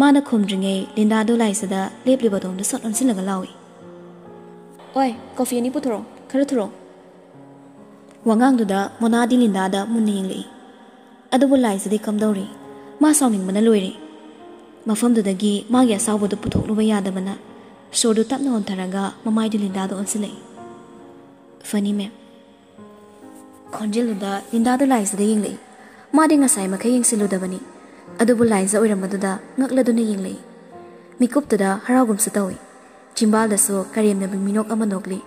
ꯃꯥꯅ ꯈꯨꯝꯗ꯭ꯔꯤꯉꯩ ꯂꯤꯟꯗꯥꯗꯨ ꯂꯥꯏꯖꯗ ꯂꯦꯞꯂꯤꯕ ꯑꯗꯣꯝꯗ ꯁꯣꯠ ꯑꯣꯟꯁꯤꯜꯂꯒ ꯂꯥꯎꯏ꯫ "ꯑꯣꯏ, ꯀꯣꯐꯤ ꯑꯅꯤ ꯄꯨꯊꯣꯔꯛꯑꯣ, ꯈꯔ ꯊꯨꯔꯛꯑꯣ꯫" ꯋꯥꯉꯥꯡꯗꯨꯗ ꯃꯣꯅꯥꯗꯤ ꯂꯤꯟꯗꯥꯗ ꯃꯨꯟꯅ ꯌꯦꯡꯂꯛꯏ꯫ ꯑꯗꯨꯕꯨ ꯂꯥꯏꯖꯗꯤ ꯀꯝꯗꯧꯔꯤ? ꯃꯥ ꯁꯥꯎꯅꯤꯡꯕꯅ ꯂꯣꯏꯔꯦ꯫ ꯃꯐꯝꯗꯨꯗꯒꯤ ꯃꯥꯒꯤ ꯑꯁꯥꯎꯕꯗꯨ ꯄꯨꯊꯣꯛꯂꯨꯕ ꯌꯥꯗꯕꯅ ꯁꯣꯔꯗꯨ ꯇꯞꯅ ꯍꯣꯟꯊꯔꯒ ꯃꯃꯥꯏꯗꯨ ꯂꯤꯟꯗꯥꯗ ꯑꯣꯟꯁꯤꯜꯂꯛꯏ꯫ "ꯐꯅꯤ, ꯃꯦꯝ꯫" ꯈꯣꯟꯖꯦꯜꯗꯨꯗ ꯂꯤꯟꯗꯥꯗꯨ ꯂꯥꯏꯖꯗ ꯌꯦꯡꯂꯛꯏ꯫ ꯃꯥꯗꯤ ꯉꯁꯥꯏ ꯃꯈꯩ ꯌꯦꯡꯁꯤꯜꯂꯨꯗꯕꯅꯤ꯫ ꯑꯗꯨꯕꯨ ꯂꯥꯏꯖ ꯑꯣꯏꯔꯝꯕꯗꯨꯗ ꯉꯛꯂꯗꯨꯅ ꯌꯦꯡꯂꯛꯏ꯫ ꯃꯤꯀꯨꯞꯇꯨꯗ ꯍꯔꯥꯎꯒꯨꯝꯁꯨ ꯇꯧꯏ꯫ ꯆꯤꯝꯕꯥꯜꯗꯁꯨ ꯀꯔꯦꯝꯅꯕ ꯃꯤꯅꯣꯛ ꯑꯃ ꯅꯣꯛꯂꯤ꯫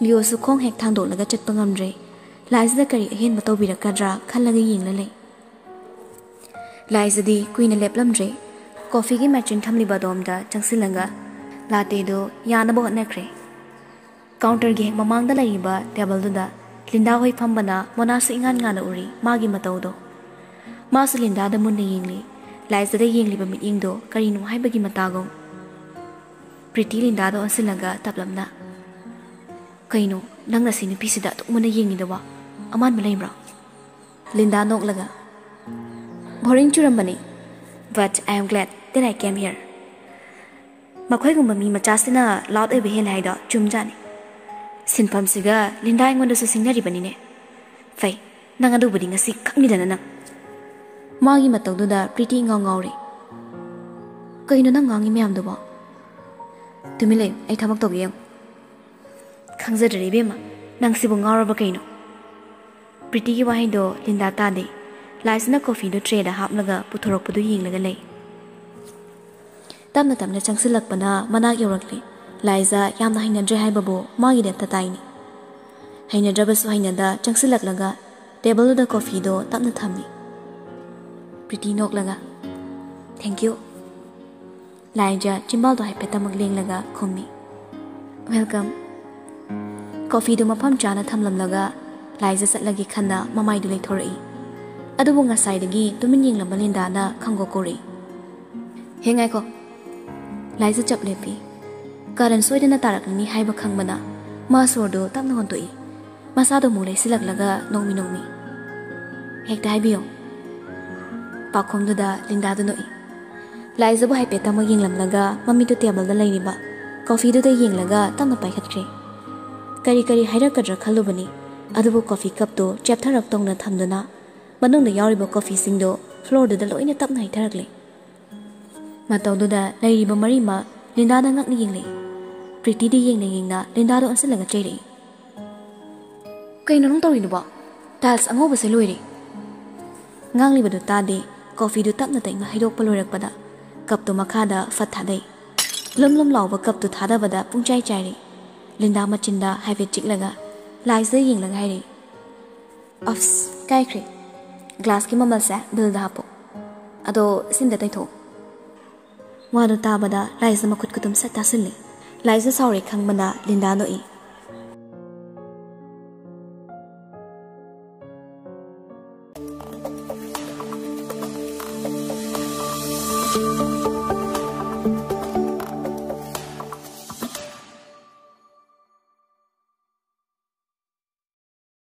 ꯂꯤꯌꯣꯁꯨ ꯈꯣꯡ ꯍꯦꯛ ꯊꯥꯡꯗꯣꯛꯂꯒ ꯆꯠꯄ ꯉꯝꯗ꯭ꯔꯦ꯫ ꯂꯥꯏꯖꯗ ꯀꯔꯤ ꯑꯍꯦꯟꯕ ꯇꯧꯕꯤꯔꯛꯀꯗ꯭ꯔꯥ ꯈꯜꯂꯒ ꯌꯦꯡꯂ ꯂꯩ꯫ ꯂꯥꯏꯖꯗꯤ ꯀꯨꯏꯅ ꯂꯦꯞꯂꯝꯗ꯭ꯔꯦ꯫ ꯀꯣꯐꯤꯒꯤ ꯃꯦꯆꯤꯟ ꯊꯝꯂꯤꯕ ꯑꯗꯣꯝꯗ ꯆꯪꯁꯤꯜꯂꯒ ꯂꯥꯇꯦꯗꯨ ꯌꯥꯅꯕ ꯍꯣꯠꯅꯈ꯭ꯔꯦ꯫ ꯀꯥꯎꯟꯇꯔꯒꯤ ꯍꯦꯛ ꯃꯃꯥꯡꯗ ꯂꯩꯔꯤꯕ ꯇꯦꯕꯜꯗꯨꯗ ꯂꯤꯟꯗꯥ ꯍꯣꯏ ꯐꯝꯕꯅ ꯃꯣꯅꯥꯁꯨ ꯏꯉꯥꯟ ꯉꯥꯟꯅ ꯎꯔꯤ ꯃꯥꯒꯤ ꯃꯇꯧꯗꯣ꯫ ꯃꯥꯁꯨ ꯂꯤꯟꯗꯥꯗ ꯃꯨꯟꯅ ꯌꯦꯡꯂꯤ꯫ ꯂꯥꯏꯖꯗ ꯌꯦꯡꯂꯤꯕ ꯃꯤꯠꯌꯦꯡꯗꯣ ꯀꯔꯤꯅꯣ ꯍꯥꯏꯕꯒꯤ ꯃꯇꯥꯒꯨꯝ꯫ ꯄ꯭ꯔꯤꯇꯤ ꯂꯤꯟꯗꯥꯗ ꯑꯣꯟꯁꯤꯜꯂꯒ ꯇꯞꯂꯞꯅ, "ꯀꯩꯅꯣ, ꯅꯪꯅ ꯁꯤ ꯅꯨꯄꯤꯁꯤꯗ ꯑꯗꯨꯛ ꯃꯨꯟꯅ ꯌꯦꯡꯉꯤꯗꯨꯕꯣ? ꯑꯃꯥꯟꯕ ꯂꯩꯕ꯭ꯔꯣ?" ꯂꯤꯟꯗꯥ ꯅꯣꯛꯂꯒ, "ꯕꯣꯔꯤꯡ ꯆꯨꯔꯝꯕꯅꯤ, but I am glad that I came here꯫ ꯃꯈꯣꯏꯒꯨꯝꯕ ꯃꯤ ꯃꯆꯥꯁꯤꯅ ꯂꯥꯎꯠ ꯑꯣꯏꯕ ꯍꯦꯜꯂꯦ ꯍꯥꯏꯗꯣ ꯆꯨꯝꯖꯥꯠꯅꯤ꯫ ꯁꯤꯟꯐꯝꯁꯤꯒ ꯂꯤꯟꯗꯥ ꯑꯩꯉꯣꯟꯗꯁꯨ ꯁꯤꯡꯅꯔꯤꯕꯅꯤꯅꯦ꯫ ꯐꯩ, ꯅꯪ ꯑꯗꯨꯕꯨꯗꯤ ꯉꯁꯤ ꯈꯪꯉꯤꯗꯅ ꯅꯪ꯫" ꯃꯥꯒꯤ ꯃꯇꯧꯗꯨꯗ ꯄ꯭ꯔꯤꯇꯤ ꯏꯉꯥꯎ ꯉꯥꯎꯔꯤ꯫ "ꯀꯩꯅꯣ ꯅꯪ ꯉꯥꯡꯉꯤ ꯃꯌꯥꯝꯗꯨꯕꯣ?" "ꯇꯨꯃꯤꯟ ꯂꯩꯌꯨ, ꯑꯩ ꯊꯕꯛ ꯇꯧꯒꯦ ꯌꯦꯡꯉꯨ꯫" "ꯈꯪꯖꯗ꯭ꯔꯦ ꯏꯕꯦꯝꯃ, ꯅꯪꯁꯤꯕꯨ ꯉꯥꯎꯔꯕ ꯀꯩꯅꯣ?" ꯄ꯭ꯔꯤꯇꯤꯒꯤ ꯋꯥꯍꯩꯗꯣ ꯂꯤꯟꯗꯥ ꯇꯥꯗꯦ꯫ ꯂꯥꯏꯖꯅ ꯀꯣꯐꯤꯗꯨ ꯇ꯭ꯔꯦꯗ ꯍꯥꯞꯂꯒ ꯄꯨꯊꯣꯔꯛꯄꯗꯨ ꯌꯦꯡꯂꯒ ꯂꯩ꯫ ꯇꯞꯅ ꯇꯞꯅ ꯆꯪꯁꯤꯜꯂꯛꯄꯅ ꯃꯅꯥꯛ ꯌꯧꯔꯛꯂꯦ꯫ ꯂꯥꯏꯖ ꯌꯥꯝꯅ ꯍꯩꯅꯗ꯭ꯔꯦ ꯍꯥꯏꯕꯕꯨ ꯃꯥꯒꯤ ꯂꯦꯞꯇ ꯇꯥꯏꯅꯤ꯫ ꯍꯩꯅꯗ꯭ꯔꯕꯁꯨ ꯍꯩꯅꯗ ꯆꯪꯁꯤꯜꯂꯛꯂꯒ ꯇꯦꯕꯜꯗꯨꯗ ꯀꯣꯐꯤꯗꯣ ꯇꯞꯅ ꯊꯝꯃꯤ꯫ Preeti ꯅꯣꯛꯂꯒ, "Thank you꯫" ꯂꯥꯏꯖ ꯆꯤꯝꯕꯥꯜꯗꯣ ꯍꯥꯏꯐꯦꯠꯇꯃꯛ ꯂꯦꯡꯂꯒ ꯈꯨꯝꯃꯤ꯫ Welcome. ꯀꯣꯐꯤꯗꯨ ꯃꯐꯝ ꯆꯥꯅ ꯊꯝꯂꯝꯂꯒ ꯂꯥꯏꯖ ꯆꯠꯂꯒꯦ ꯈꯟꯅ ꯃꯃꯥꯏꯗꯨ ꯂꯩꯊꯣꯔꯛꯏ꯫ ꯑꯗꯨꯕꯨ ꯉꯁꯥꯏꯗꯒꯤ ꯇꯨꯃꯤꯟ ꯌꯦꯡꯂꯝꯕ ꯂꯤꯟꯗꯥꯅ ꯈꯪꯒꯣꯛ ꯀꯧꯔꯛꯏ꯫ "ꯍꯦ, ꯉꯥꯏꯈꯣ!" ꯂꯥꯏꯖ ꯆꯞ ꯂꯦꯞꯄꯤ꯫ ꯀꯥꯔꯟ ꯁꯣꯏꯗꯅ ꯇꯥꯔꯛꯂꯅꯤ ꯍꯥꯏꯕ ꯈꯪꯕꯅ ꯃꯥ ꯁꯣꯔꯗꯨ ꯇꯞꯅ ꯍꯣꯟꯗꯣꯛꯏ꯫ ꯃꯁꯥꯗꯣ ꯑꯃꯨꯛ ꯂꯩꯁꯤꯜꯂꯛꯂꯒ ꯅꯣꯡꯃꯤ ꯅꯣꯡꯃꯤ꯫ "ꯍꯦꯛꯇ ꯍꯥꯏꯕꯤꯌꯨ꯫" ꯄꯥꯎꯈꯨꯝꯗꯨꯗ ꯂꯤꯟꯗꯥꯗꯨ ꯅꯣꯛꯏ꯫ ꯂꯥꯏꯖꯕꯨ ꯍꯥꯏꯐꯦꯠ ꯑꯃꯨꯛ ꯌꯦꯡꯂꯝꯂꯒ ꯃꯃꯤꯠꯇꯨ ꯇꯦꯕꯜꯗ ꯂꯩꯔꯤꯕ ꯀꯣꯐꯤꯗꯨꯗ ꯌꯦꯡꯂꯒ ꯇꯞꯅ ꯄꯥꯏꯈꯠꯈ꯭ꯔꯦ꯫ ꯀꯔꯤ ꯀꯔꯤ ꯍꯥꯏꯔꯛꯀꯗ꯭ꯔꯥ ꯈꯜꯂꯨꯕꯅꯤ, ꯑꯗꯨꯕꯨ ꯀꯣꯐꯤ ꯀꯞꯇꯨ ꯆꯦꯞꯊꯔꯛ ꯇꯧꯅ ꯊꯝꯗꯨꯅ ꯃꯅꯨꯡꯗ ꯌꯥꯎꯔꯤꯕ ꯀꯣꯐꯤꯁꯤꯡꯗꯣ ꯐ꯭ꯂꯣꯔꯗꯨꯗ ꯂꯣꯏꯅ ꯇꯞꯅ ꯍꯩꯊꯔꯛꯂꯦ꯫ ꯃꯇꯧꯗꯨꯗ ꯂꯩꯔꯤꯕ ꯃꯔꯤꯃꯛ ꯂꯤꯟꯗꯥꯗ ꯉꯛꯅ ꯌꯦꯡꯂꯛꯏ꯫ ꯄ꯭ꯔꯤꯇꯤꯗꯤ ꯌꯦꯡꯅ ꯌꯦꯡꯅ ꯂꯤꯟꯗꯥꯗ ꯑꯣꯟꯁꯤꯜꯂꯒ ꯆꯩꯔꯛꯏ꯫ "ꯀꯩꯅꯣ ꯅꯪ ꯇꯧꯔꯤꯗꯨꯕꯣ? ꯇꯥꯏꯜꯁ ꯑꯉꯧꯕꯁꯦ ꯂꯣꯏꯔꯦ!" ꯉꯥꯡꯂꯤꯕꯗꯨ ꯇꯥꯗꯦ꯫ ꯀꯣꯐꯤꯗꯨ ꯇꯞꯅ ꯇꯞꯅ ꯍꯩꯗꯣꯛꯄ ꯂꯣꯏꯔꯛꯄꯗ ꯀꯞꯇꯨ ꯃꯈꯥꯗ ꯐꯠ ꯊꯥꯗꯩ꯫ ꯂꯨꯝ ꯂꯨꯝ ꯂꯥꯎꯕ ꯀꯞꯇꯨ ꯊꯥꯗꯕꯗ ꯄꯨꯡꯆꯥꯏ ꯆꯥꯏꯔꯦ꯫ ꯂꯤꯟꯗꯥ ꯃꯆꯤꯟꯗ ꯍꯥꯏꯐꯦꯠ ꯆꯤꯛꯂꯒ ꯂꯥꯏꯖꯗ ꯌꯦꯡꯂꯒ ꯍꯥꯏꯔꯛꯏ, "ꯑꯁ, ꯀꯥꯏꯈ꯭ꯔꯦ꯫ ꯒ꯭ꯂꯥꯁꯀꯤ ꯃꯃꯜꯁꯦ ꯕꯤꯜꯗ ꯍꯥꯞꯄꯣ꯫ ꯑꯗꯣ ꯏꯁꯤꯡꯗ ꯇꯩꯊꯣꯛꯑꯣ꯫" ꯋꯥꯗꯨ ꯇꯥꯕꯗ ꯂꯥꯏꯖ ꯃꯈꯨꯠ ꯈꯨꯇꯨꯝ ꯁꯠ ꯇꯥꯁꯤꯜꯂꯤ꯫ ꯂꯥꯏꯖ ꯁꯥꯎꯔꯦ ꯈꯪꯕꯅ ꯂꯤꯟꯗꯥ ꯅꯣꯛꯏ꯫